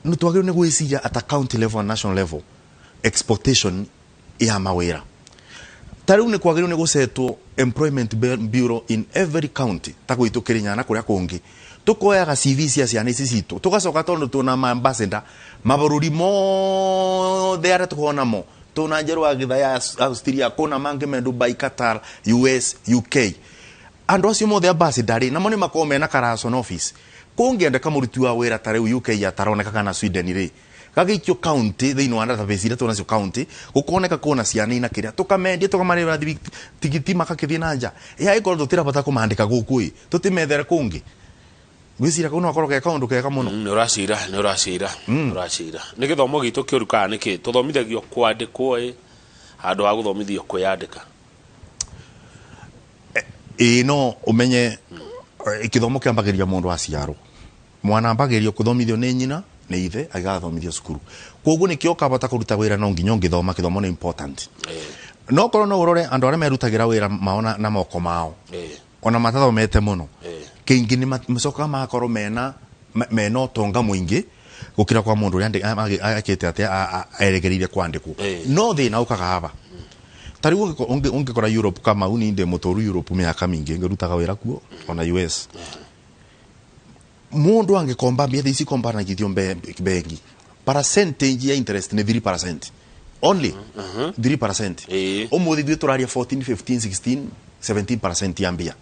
Nĩ twagĩrĩirwo nĩ gwĩciria at a county level and national level exportation ya mawĩra. Ta rĩu nĩ kwagĩrĩirwo nĩ gũcetwo employment bureau in every county ta gwitũ Kĩrĩnyaga na kũrĩa kũngĩ, tũkoyaga CV cia ciana ici citũ, tũgacoka tondũ tũna ma ambassador mabũrũri mothe arĩa tũkoragwo namo, tũna njerũ wa gĩtha ya Austria, kũna mangĩ me Dubai, Qatar, US, UK, andũ acio mothe ambassador rĩ namo nĩ makoragwo mena Karason office. Kũngĩendeka mũruti wa wĩra ta rĩu UK ataroneka kana Sweden rĩ, gagĩikio county thĩinĩ wa database iria twĩnacio county, gũkoneka kũna ciana ina kĩrĩa, tũkamendia, tũkamarĩhĩra tigiti makakĩthiĩ na nja ya ĩkorwo tũtirabata kũmandĩka gũkũ ĩ tũtimethere kũngĩ. Ngwĩciria kau no gakorwo ke kaũndũ kega mũno. Nĩ ũracira, nĩ ũracira, nĩ ũracira. Nĩ gĩthomo gitũ kĩũru kana nĩkĩ tũthomithagio kwandĩkwo ĩ handũ ha gũthomithio kwĩyandĩka? Ĩ no ũmenye gĩthomo kĩambagĩrĩria mũndũ aciarwo. Mwana ambagĩrĩrio kũthomithio nĩ nyina nĩ ithe agĩgathomithio cukuru, koguo nĩkĩo ũkabata kũruta wĩra no nginya ũngĩthoma. Gĩthomo nĩ important, no korwo no ũrore andũ arĩa merutagĩra wĩra mao na moko mao ona matathomete mũno, kĩingĩ nĩ macokaga magakorwo mena ũtonga mũingĩ gũkĩra kwa mũndũ ũrĩa akĩte atĩ eregereire kwandĩkwo. No thĩna ũkaga haba ta rĩu ũngĩkora Europe kama u, ni ndĩ mũtũru Europe mĩaka mĩingĩ ngĩrutaga wĩra kuo ona US. Mundu angikomba mbia ici kombanagithio bengi, percentage ya interest ni 3% only, 3%. Umuthi ithuĩ tũraria 14, 15, 16, 17% ya mbia,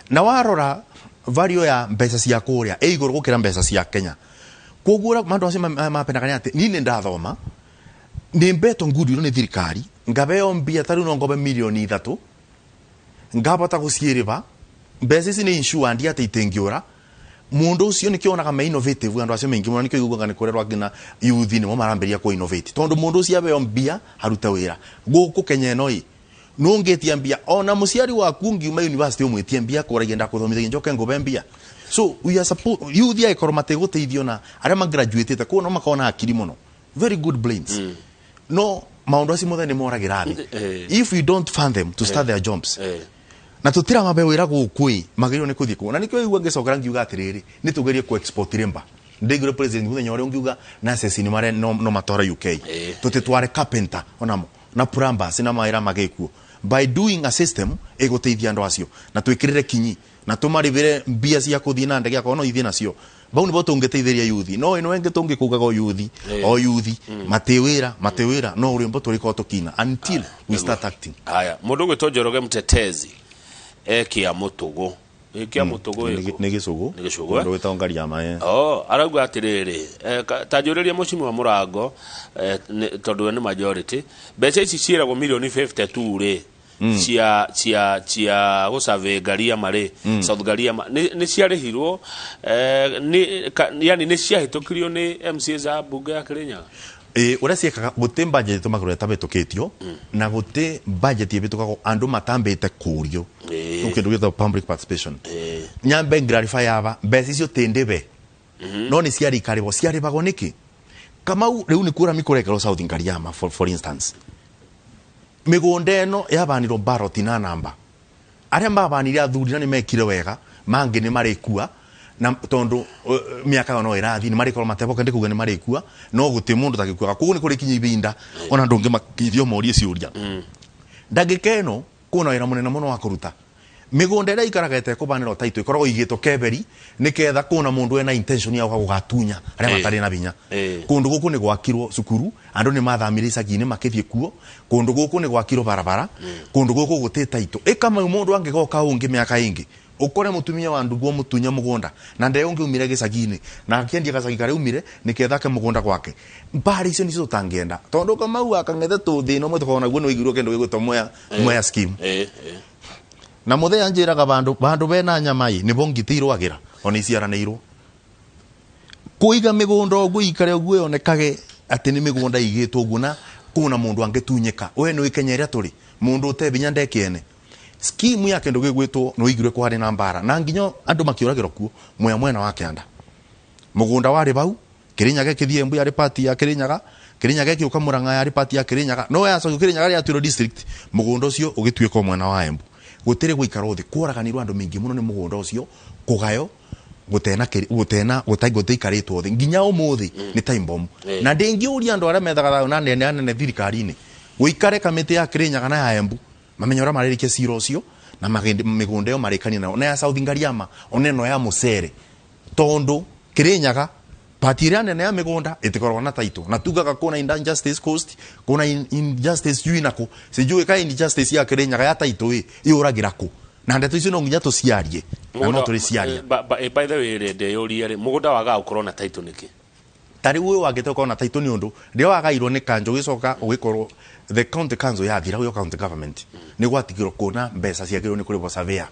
na warora value ya mbeca cia kũrĩa ĩ igũrũ gũkĩra mbeca cia Kenya. Koguo ũrĩa mandũ acio mapenaga nĩ atĩ niĩ nĩ ndathoma, nĩ mbetwo ngurirwo nĩ thirikari, ngabeo mbia, ta rĩu no ngombe 3 mirioni, ngabota gũciĩrĩba. Mbeca ici nĩ insured atĩ itingĩũra. Mundu ucio nikio onaga me innovative andu acio maingi muno, nikio iguaga ni kurerwo ngina youth nimo marambiria ku innovate, tondu mundu ucio abeo mbia arute wira. Guku Kenya ino i nungitia mbia, ona muciari waku ngiuma university umwitie mbia, kuragia ndakuthomithagia njoke ngube mbia. So we are supposed, youth aikorwo matiguteithio na aria magraduatete kuo no makona akiri muno, very good brains, no maundu acio mothe ni moragira thi if we don't fund them to start their jobs. Na tutira mabe wira guku i magĩrĩirwo nĩ kũthiĩ kũu, na nĩkĩo igua ngĩcokera ngiuga atĩrĩrĩ, nĩ tũgerie ku export rimba. Ndĩiguire president mũthenya ũrĩa ũngiuga nurses nĩ mare no matwara UK, tũtĩtware carpenter onamo na plumbers na mawĩra magĩkuo by doing a system ĩgũteithia andũ acio, na twĩkĩrĩre kinyi na tũmarĩbĩre mbia cia kũthiĩ na ndege akorwo no ithiĩ nacio. Bau nĩbo tũngĩteithĩria yuthi, no ĩno ĩngĩ tũngĩkugaga o yuthi o yuthi matĩ wĩra, matĩ wĩra, no rwĩmbo tũrĩkorwo tũkina until we start acting. Haya, mundu gwitwo Njoroge Mtetezi ekia mutugu, ekia mutugu. Nĩ gĩcũgũ. Nĩ gĩcũgũ, eh? Mũndũ wĩtagwo Ngariama, eh. Oh, arauga atiriri, ta njũrĩrie mũcimi Mũrango, tondũ we nĩ majority, mbeca ici ciĩragwo 52 mirioni rĩ, cia gũsurvey Ngariama rĩ, South Ngariama, nĩ ciarĩhirwo, yani nĩ ciahĩtũkirio nĩ MCAs a mbunge ya Kirinyaga? Ĩ ũrĩa ciĩkaga, gũtĩ budget ĩtũmagĩrwo ĩtabĩtũkĩtio, na gũtĩ budget ĩbĩtũkagwo andũ matambĩte kũrio. Kĩndũ gĩtagwo public participation. Nyambe clarify aba, mbeca icio ti ndĩbe, no nĩ ciarikarĩbwo, ciarĩbagwo nĩkĩ? Kamau, rĩu nĩ kura mĩkũrekerwo South Ngariama, for instance, mĩgũnda ĩno yabanirwo baroti na namba arĩa mabanire athuri na nĩ mekire wega, mangĩ nĩ marĩkua na tondu miaka ĩyo no ĩrathiĩ, nĩ marĩkorwo mateboka, ndikuga nĩ marĩkua, no gũtĩ mũndũ tagĩkuaga. Koguo nĩ kũrĩ kinya ibinda ona ndũngĩmakithio morie ciũria. Ndagĩka ĩno kwĩna wĩra mũnene mũno wa kũruta mĩgũnda ĩrĩa ikaraga ĩtekũbanĩrwo taitũ, ĩkoragwo igĩtwo keberi nĩketha kwĩna mũndũ ena intention ya gũka gũgatunya arĩa matarĩ na binya. Kũndũ gũkũ nĩ gwakirwo cukuru, andũ nĩ mathamire icagi-inĩ makĩthiĩ kuo. Kũndũ gũkũ nĩ gwakirwo barabara, kũndũ gũkũ gũtĩ taitũ ĩkamau. Mũndũ angĩgoka ũngĩ mĩaka ĩngĩ, ũkore mũtumia wa ndugu mũtunya mũgũnda na nde ũngĩ umire gĩcagi-inĩ na akĩendia gacagi karĩa umire nĩketha ake mũgũnda gwake. Mbara icio nicio tũtangĩenda, tondũ Kamau akang'ethe tũ thĩna ũmwe tũkoragwo naguo. Nĩ ũiguirwo kĩndũ gĩgwĩtwo Mwea scheme? Na muthenya njiraga bandu bandu bena nyama ĩ nibo ngiti irwagĩra ona iciaranĩirwo kũiga mĩgũnda ũguo ikare ũguo yonekage atĩ nĩ mĩgũnda igĩtwo ũguo, na kuna mũndũ angĩtunyĩka. We nĩ Kenya ĩrĩa tũrĩ, mũndũ ũte binya ndekĩene. Scheme ya kĩndũ gĩgwĩtwo nĩ ũiguire kwarĩ na mbara na nginya andũ makĩũragĩrwo kuo mwea mwena wa kĩanda. Mũgũnda warĩ bau Kirinyaga ĩkĩthiĩ Embu, yarĩ part ya Kirinyaga. Kirinyaga ĩgĩũka Murang'a, yarĩ part ya Kirinyaga, no yacoka Kirinyaga rĩatuĩrwo district, mũgũnda ũcio ũgĩtuĩka o mwena wa Embu. Gũtirĩ gũikarwo thĩ, kworaganirwo andũ maingĩ mũno nĩ mũgũnda ũcio kũgayo gũtena gũtena gũtaikarĩtwo thĩ nginya ũmũthĩ nĩ time bomb. Na ndĩngĩũria andũ arĩa methaga thayũ na anene anene thirikari-inĩ gũikare kamĩtĩ ya Kirinyaga na ya Embu, mamenye ũrĩa marĩrĩkia cira ũcio na mĩgũnda ĩyo marĩkanie nayo, na ya South Ngariama ona ĩno ya mũcere, tondu Kirinyaga pati ĩrĩa nene ya mĩgũnda ĩtikoragwo na title, na tugaga kuna injustice coast, kuna injustice sijui na kũ, sijui ka injustice ya Kirinyaga ya title ĩ yũragĩra kũ, na ndeto icio no nginya tũciarie na no tũrĩciaria. By the way rĩ, ndĩyũrie rĩ, mũgũnda wagaga gũkorwo na title nĩkĩ? Ta rĩu ũyũ wangĩte ũkorwo na title nĩ ũndũ rĩrĩa wagairwo nĩ kanjũ, gĩcoka ũgĩkorwo the county council yathira, ũyũ county government nĩ gwatigirwo kuona mbeca ciagĩrĩirwo nĩ kũrĩhwo surveyor.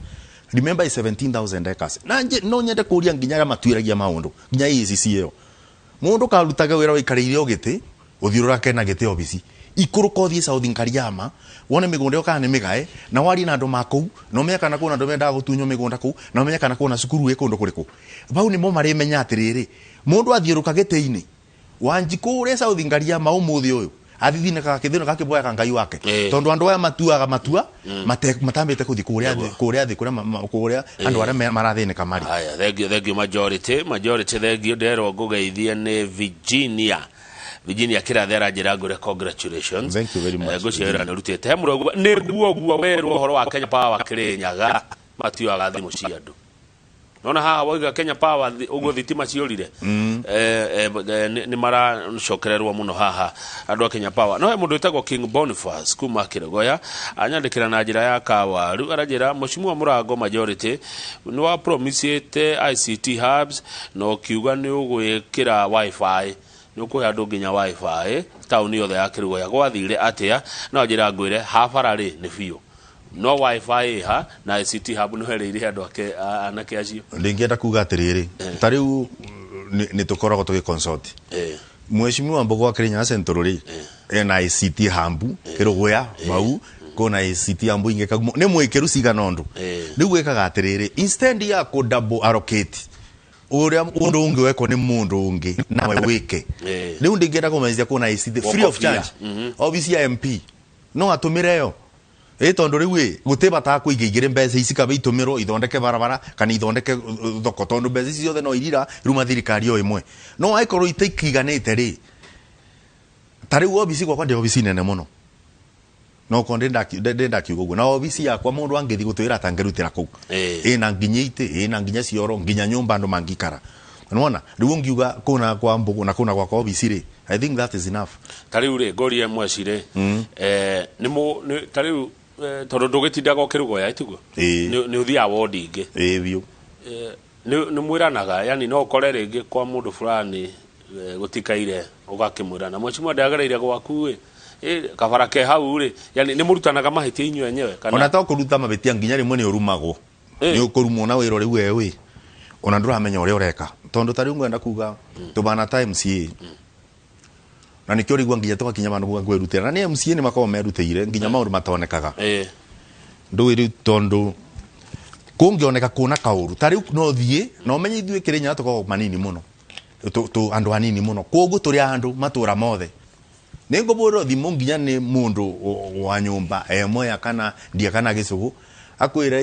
Remember, is 17,000 acres. Na no nyende kũria nginya arĩa matuĩragia maũndũ, nginya EACC ĩyo, mũndũ karutaga wĩra wĩikarĩire o gĩtĩ, ũthiũrũrake na gĩtĩ obici, ikũrũka ũthiĩ South Ngariama wone mĩgũnda ĩyo kana nĩ mĩgae, na warie na andũ ma kũu, na ũmenye kana kwĩna andũ mendaga gũtunywo mĩgũnda kũu, na ũmenye kana kwĩna cukuru ĩ kũndũ kũrĩkũ. Bau nĩmo marĩmenya atĩrĩrĩ, mũndũ athiũrũka gĩtĩ-inĩ Wanjikũ ũrĩa South Ngariama ũmũthĩ ũyũ athithinĩkaga kĩthĩno gakĩboyaga Ngai wake, tondũ andũ aya matuaga matua matambĩte kũthiĩ kũrĩa thĩ, kũrĩa thĩ, kũrĩa kũrĩa andũ arĩa marathĩnĩka marĩ. Haya, thank you, thank you, majority, majority, thank you. Nderwo ngũgeithie nĩ Virginia, Virginia Kĩrathe aranjĩra ngũre congratulations. Thank you very much. Ngũcia wĩra nĩ ũrutĩte he mũrogua nĩguo guo werwo ũhoro wa Kenya Power Kĩrĩnyaga matioyaga thimũ cia andũ. Nona haha wauga Kenya Power ũguo thitima ciũrire. Nĩ maracokererwo mũno haha andũ a Kenya Power. No he mũndũ wĩtagwo King Boniface kuma Kĩrũgoya anyandĩkĩra na njĩra ya kawaru, aranjĩra Mheshimiwa Mũrango majority nĩ wa promisĩte ICT hubs na ũkiuga nĩ ũgwĩkĩra wifi, nĩ ũkũhe andũ nginya wifi taũni yothe ya Kĩrũgoya, gwathire atĩa? No anjĩra ngwĩre habara rĩ nĩ biũ, no wifi ĩha na ICT hub nĩ wereire andũ ake anake acio. Ndingĩenda kuga atĩrĩrĩ, ta rĩu nĩ tũkoragwo tũgĩ consult Mheshimiwa Mbogo wa Kirinyaga Central rĩ, ena ICT hub Kĩrũgũya bau, kũna ICT hub ingĩ Kagumo, nĩ mwĩkĩru cigana ũndũ. Rĩu gwĩkaga atĩrĩrĩ, instead ya kũ double allocate ũrĩa ũndũ ũngĩ wekwo nĩ mũndũ ũngĩ nawe wĩke, rĩu ndingĩenda kũmenya kũna ICT free of charge office ya MP no atũmĩre yo ĩ, tondũ rĩu ĩ gũtĩ bata kũingĩingĩre mbeca ici, kaba itũmĩrwo ithondeke barabara kana ithondeke thoko, tondũ mbeca ici ciothe no irira ruma thirikari o ĩmwe. No angĩkorwo itikiganĩte rĩ, ta rĩu obici gwakwa ndĩ obici nene mũno, no korwo ndĩ ndakiuga ũguo na obici yakwa mũndũ angĩthiĩ gũtwĩra atangĩrutĩra kũu, ĩna nginya itĩ, ĩna nginya cioro, nginya nyũmba andũ mangĩikara, nĩwona? Rĩu ũngiuga kũna kwa Mbũgũ na kũna gwakwa obici rĩ, I think that is enough. Ta rĩu rĩ, ngũrie mweci rĩ, nĩ ta rĩu tondũ ndũgĩtindaga ũkĩrũgoya ĩtiguo? Ĩĩ. Nĩ ũthiaga wodi ingĩ? Ĩĩ, biũ. Nĩ mwĩranaga, yani no ũkore rĩngĩ kwa mũndũ fulani gũtikaire, ũgakĩmwĩra na mheshimiwa ndagereire gwaku ĩ, kabara ke hau rĩ, yani nĩ mũrutanaga mahĩtia inyuĩ enyewe kana? Ona to kũruta mabĩtia, nginya rĩmwe nĩ ũrumagwo. Nĩ ũkũrumwo na wĩra rĩu we wĩ ona ndũramenya ũrĩa ũreka, tondũ ta rĩu ngwenda kuga tũbana ta MCA, na nĩkĩo ũrĩigua nginya tũgakinya vandũ kuga kwĩrutĩra, na nĩ MCA nĩ makoragwo merutĩire nginya maũndũ matonekaga. Ndũĩ rĩu, tondũ kũngĩoneka kũna kaũru ta rĩu no thiĩ na ũmenye ithuĩ Kĩrĩnyaga tũkoragwo manini mũno, andũ anini mũno, koguo tũrĩ andũ matũra mothe. Nĩ ngũbũrĩrwo thimũ nginya nĩ mũndũ wa nyũmba emoya kana ndia kana gĩcũgũ, akwĩra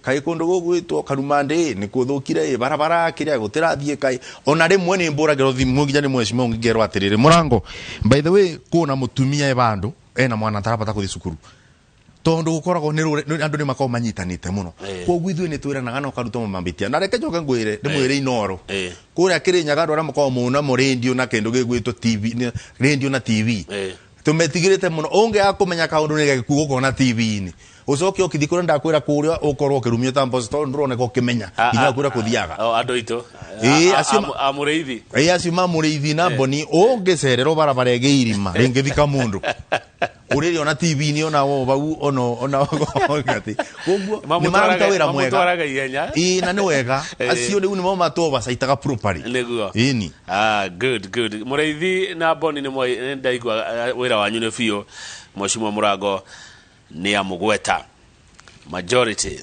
kaĩ kũndũ gũgwĩtwo Karumandĩ nĩ kũthũkire ĩ, barabara kĩrĩa gũtĩrathiĩ kaĩ. Ona rĩmwe nĩ mbũragĩrwo thimũ nginya nĩ mheshimiwa ũngĩ, ngerwo atĩrĩrĩ, Mũrango, by the way, kũna mũtumia e vandũ ena mwana atarabata gũthiĩ cukuru, tondũ gũkoragwo nĩ andũ nĩ makoragwo manyitanĩte mũno. Koguo ithuĩ nĩ twĩranaga na ũkaruta mambĩtia. Na reke njoke ngwĩre, ndĩmwĩre Inoro kũrĩa Kĩrĩnyaga, andũ arĩa makoragwo mũna mũrĩndio na kĩndũ gĩgwĩtwo TV, rĩndio na TV, tũmetigĩrĩte mũno. Ũngĩaga kũmenya kaũndũ nĩ gagĩkuo gũkona TV-inĩ, ũcoke ũkĩthiĩ kũrĩa ndakwĩra kũrĩa ũkorwo ũkĩrumio ta mboco, tondũ ndũroneka ũkĩmenya nginya kũrĩa kũthiaga. O, andũ aitũ Ĩĩ, acio a mũrĩithi. Ĩ, acio ma mũrĩithi na mboni, ũngĩcererwo barabara ĩngĩ irima rĩngĩthika mũndũ ũrĩrĩ ona TV-inĩ ona wo bau ona atĩ koguo nĩ mararuta wĩra mwega. Mamũtwaraga ihenya. Ĩĩ, na nĩ wega. Acio rĩu nĩmo matũ-oversightaga properly. Nĩguo. Ĩni. Ah, good, good. Mũrĩithi na mboni nĩ ndaigua wĩra wanyu nĩ biũ. Mheshimiwa Mũrango nĩ amũgweta majority,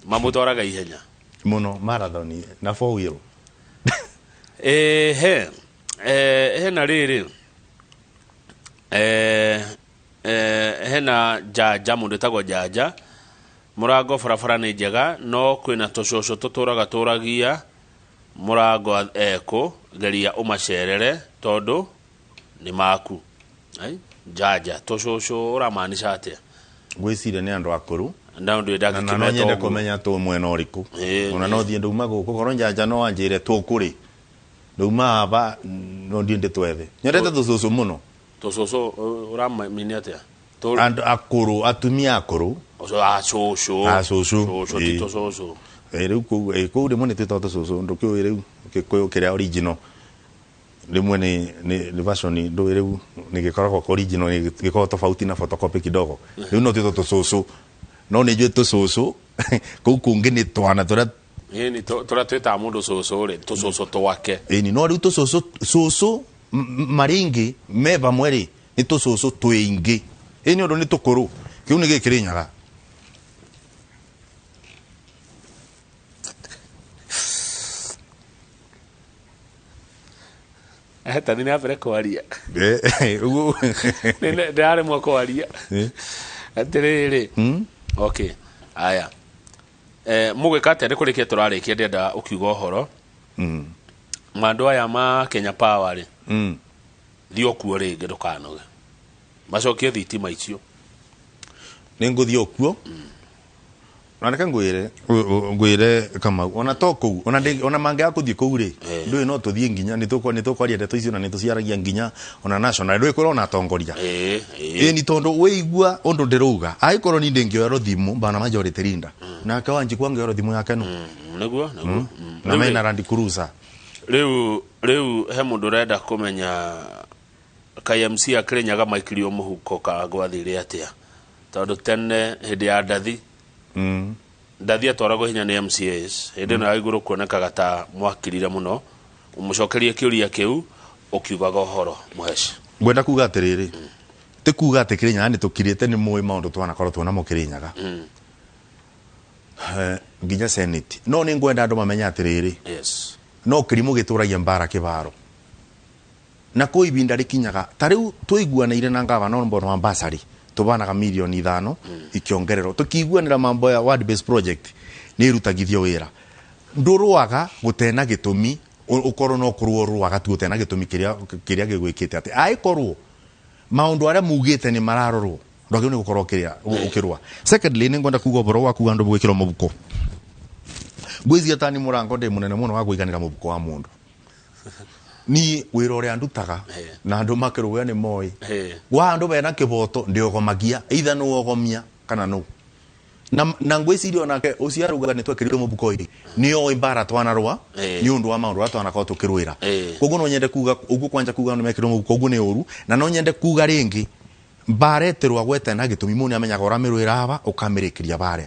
mamũtwaraga ihenya. Mũno, marathon na four wheel. He hena rĩrĩ, hena Njanja, mũndũ ĩtagwo Njanja Mũrango, barabara nĩ njega no kwĩna tũcũcũ tũtũraga tũragia Mũrango ekũ geria ũmacerere tondũ nĩ maku. Ai, Njanja, tũcũcũ ũramaanisha atĩa? Ngwĩciria nĩ andũ akũrũ. Na ũndũ na no ndangĩkĩmeta nyende ũguo. Kũmenya tũ mwena ũrĩkũ. Ona no thiĩ ndauma gũkũ, korwo Njanja no anjĩre tũkũrĩ ndauma aba, no ndiĩ ndĩtwethe. Nyendete tũcũcũ mũno. Tũcũcũ ũramini atĩa? Andũ akũrũ, atumia akũrũ. Acũcũ. Acũcũ. Cũcũ ti tũcũcũ. Rĩu kũu kũu rĩmwe nĩ twĩtagwo tũcũcũ, ndũkĩũĩ rĩu Gĩkũyũ kĩrĩa original rĩmwe nĩ version, ndũĩ rĩu nĩ gĩkoragwo original nĩ gĩkoragwo tofauti na photocopy kidogo. Rĩu no twĩtwo tũcũcũ, no nĩ njũĩ tũcũcũ kũu kũngĩ nĩ twana tũrĩa Ĩni, tũrĩa twĩtaga mũndũ cũcũ rĩ, tũcũcũ twake. Ĩni, no rĩu tũcũcũ cũcũ marĩ aingĩ me vamwe rĩ, nĩ tũcũcũ twĩingĩ. Ĩ, nĩ ũndũ nĩ tũkũrũ, kĩu nĩ gĩkĩrĩnyaga. Tathi na mbere kwaria. Ũguo. Ndĩraremwo kwaria. Atĩrĩrĩ, okay, aya, mũgwĩka atĩa? Nĩ kũrĩkia tũrarĩkia, ndĩrenda ũkiuga ũhoro mandũ aya ma Kenya Power rĩ. Thiĩ ũkuo rĩngĩ, ndũkanoge, macokie thitima icio. Nĩ ngũthiĩ okuo. Na reke ngwire ngwire Kamau, ona to kuu, ona ona mangĩaga kũthiĩ kũu rĩ, ndũĩ no tũthiĩ nginya nĩ tũkwaria ndeto icio na nĩ tũciaragia nginya ona national, ndũĩ kũrĩ ona atongoria. Ĩĩ ĩĩ Ĩni tondũ wĩigua ũndũ ndĩrauga, angĩkorwo ni ndĩngĩoya rũthimu bana majority leader, nake Wanjikũ angĩoya rũthimu yake no Nĩguo nĩguo. Na mena Land Cruiser. Rĩu he mũndũ ũrenda kũmenya KMC a Kĩrĩnyaga maikirio mũhuko ka gwathire atĩa, tondũ tene hĩndĩ ya Ndathi, Ndathi atwaragwo hinya nĩ MCAs, hĩndĩ ĩno ya igũrũ kuonekaga ta mwakirire mũno. Ũmũcokerie kĩũria kĩu ũkiugaga ũhoro mũheci. Ngwenda kuga atĩrĩrĩ, ti kuga atĩ Kĩrĩnyaga nĩ tũkirĩte, nĩ mũĩ maũndũ twanakorwo tuonamo Kĩrĩnyaga, nginya Senate, no nĩ ngwenda andũ mamenye atĩrĩrĩ, no kĩrimũ gĩtũragia mbara kĩbaro, na kũ ibinda rĩkinyaga ta rĩu tũiguanĩire na ngavana mbono wa basari tũbanaga 5 milioni ikĩongererwo, tũkiiguanĩra mambo ya ward based project nĩ ĩrutagithio wĩra. Ndũrũaga gũtena gĩtũmi, ũkorwo no kũrũa ũrũaga tu gũtena gĩtũmi kĩrĩa kĩrĩa gĩgwĩkĩte, atĩ angĩkorwo maũndũ arĩa mugĩte nĩ mararorwo, ndwagĩrĩirwo nĩ gũkorwo ũkĩrĩa ũkĩrũa. Secondly, nĩ ngwenda kuga ũhoro wa kuga andũ gwĩkĩrwo mũbuko, ngwĩciria tani mũrango ndĩ mũnene mũno wa kũiganĩra mũbuko wa mũndũ. Ni wĩra ũrĩa ndutaga na andũ makĩrũgĩa nĩ moĩ gwa andũ bena kĩboto ndĩogomagia, either nĩ wogomia kana no na ngwĩciria onake ũcio araugaga nĩ twekĩrirwo mũbuko ĩ, nĩ oĩ mbara twanarũa nĩ ũndũ wa maũndũ marĩa twanakorwo tũkĩrũĩra. Koguo no nyende kuga ũguo, kwanja kuga andũ mekĩrwo mũbuko ũguo nĩ ũru, na no nyende kuga rĩngĩ mbara ĩtĩrwa gwete na gĩtũmi, mũndũ nĩamenyaga ũramĩrũĩra aba ũkamĩrĩkĩria barĩa.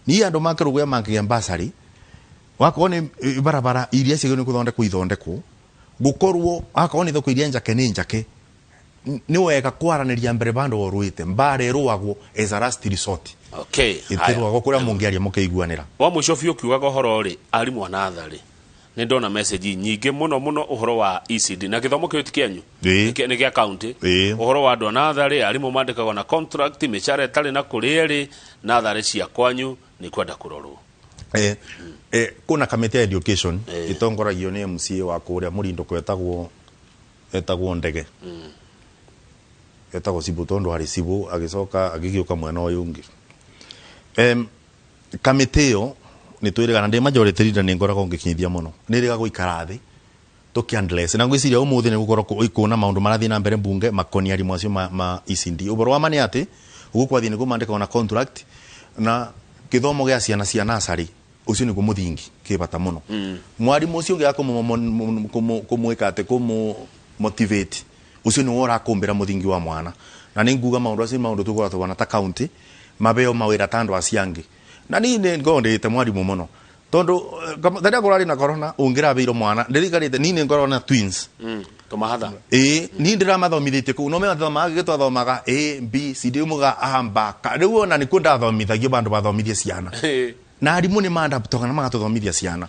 Niĩ andũ makĩrũgĩa mangĩgĩa mbasarĩ, wakorwo nĩ barabara iria ciagĩrĩirwo nĩ gũthondekwo ithondekwo, gũkorwo akorwo nĩ thoko iria njake nĩ njake, nĩ wega kwaranĩria mbere bandũ ũrũĩte. Mbara ĩrũagwo as a last resort. Ĩtĩrũagwo kũrĩa mũngĩaria mũkĩiguanĩra. Wa mũico biũ, ũkiugaga ũhoro rĩ, arimũ a natharĩ, nĩ ndona message nyingĩ mũno mũno ũhoro wa ECD na gĩthomo kĩu ti kĩanyu. Nĩ gĩa county. Ũhoro wa andũ a natharĩ, arimũ mandĩkagwo na contract, mĩcara ĩtarĩ na kũrĩa ĩrĩ, natharĩ cia kwanyu nĩ kwenda kũrorwo. Kuna kamĩtĩ ya education ĩtongoragio nĩ MCA wa kũrĩa Mũrindũko, etagwo Ndege, etagwo Cibu, tondũ harĩ Cibu agĩcoka agĩgĩũka mwena ũyũ ũngĩ. Kamĩtĩ ĩyo nĩ twĩrĩga na ndĩ majority leader, nĩ ngoragwo ngĩkinyithia mũno, nĩ ĩrĩga gũikara thĩ tũkĩ na ngwĩciria ũmũthĩ nĩ gũkorwo kuona maũndũ marathiĩ na mbere mbunge makoniĩ arimũ acio ma ECD. Ũhoro wa ma nĩ atĩ ũguo kwathiĩ nĩguo mandĩkagwo na contract, na gĩthomo gĩa ciana cia nursery ũcio nĩguo mũthingi kĩ bata mũno. Mwarimũ ũcio ũngĩaga kũmwĩka atĩ kũmũ motivate, ũcio nĩwe ũrakũmbĩra mũthingi wa mwana, na nĩ nguga maũndũ acio nĩ maũndũ tũkoragwo tũbana ta county mabeo mawĩra ta andũ acio angĩ. Na niĩ nĩ ngoragwo ndĩte mwarimũ mũno, tondũ rĩrĩa kũrarĩ na corona ũngĩrabeirwo mwana ndĩrikarĩte, niĩ nĩ ngoragwo na twins. Tũmahatha. Ĩĩ, niĩ ndĩramathomithĩtie kũu no mathomaga gĩkĩ twathomaga A B C D muga amba ka rĩu ona nĩkuo ndathomithagio bandũ bathomithie ciana, na arimũ nĩ mandaptoga na magatũthomithia ciana.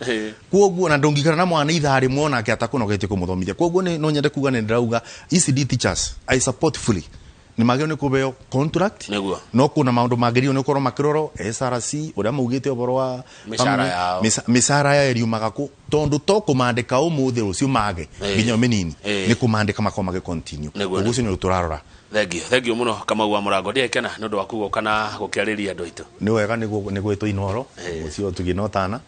Koguo na ndũngĩikara na mwana ithaa rĩmwe onake atakũnogetie kũmũthomithia. Koguo no nyende kuga nĩ ndĩrauga ECD teachers I support fully, nĩ magĩrĩirwo nĩ kũheo contract. No kuna maũndũ magĩrĩirwo nĩ gũkorwo makĩrorwo SRC ũrĩa maugĩte ũhoro wa Mĩcara yao. Mĩcara yao ĩriumaga kũ, tondũ to kũmandĩka ũmũthĩ rũciũ mage nginya mĩnini, nĩ kũmandĩka makorwo magĩ continue. Ũguo ũcio nĩ ũndũ tũrarora. Thengio, thengio mũno Kamau wa Mũrango, ndiekena nĩ ũndũ wa kugoka na gũkĩarĩria andũ aitũ. Nĩ wega nĩ gwĩtwo Inooro mũciĩ ũtugi no tana,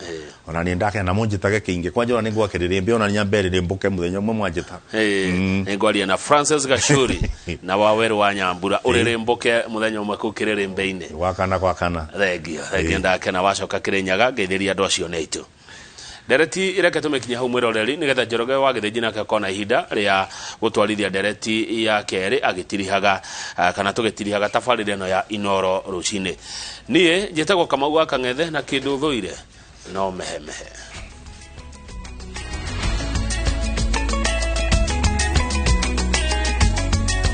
ona nĩ ndakena mũnjĩtage kĩingĩ kwanja, ona nĩ ngwakĩrĩrĩmbĩ, ona nyambe rĩrĩmbũke mũthenya ũmwe mwanjĩta. Nĩ ngwaria na Francis Gachuri na Wawerũ wa Nyambura ũrĩrĩmbũke mũthenya ũmwe kũu kĩrĩrĩmbĩ-inĩ. Gwakana gwakana. Thengio, thengio, ndakena. Wacoka Kĩrĩnyaga ngeithĩria andũ acio nĩ aitũ. Ndereti ireke tũmĩkinya hau, mwĩroreri, nĩgetha Njoroge wa Gĩthĩnji nake akorwo na ihinda rĩa gũtwarithia ndereti ya kerĩ agĩtirihaga, kana tũgĩtirihaga tabarĩra ĩno ya Inoro rũcinĩ. Niĩ njĩtagwo Kamau wa Kang'ethe, na kĩndũ thũire no mehemehe.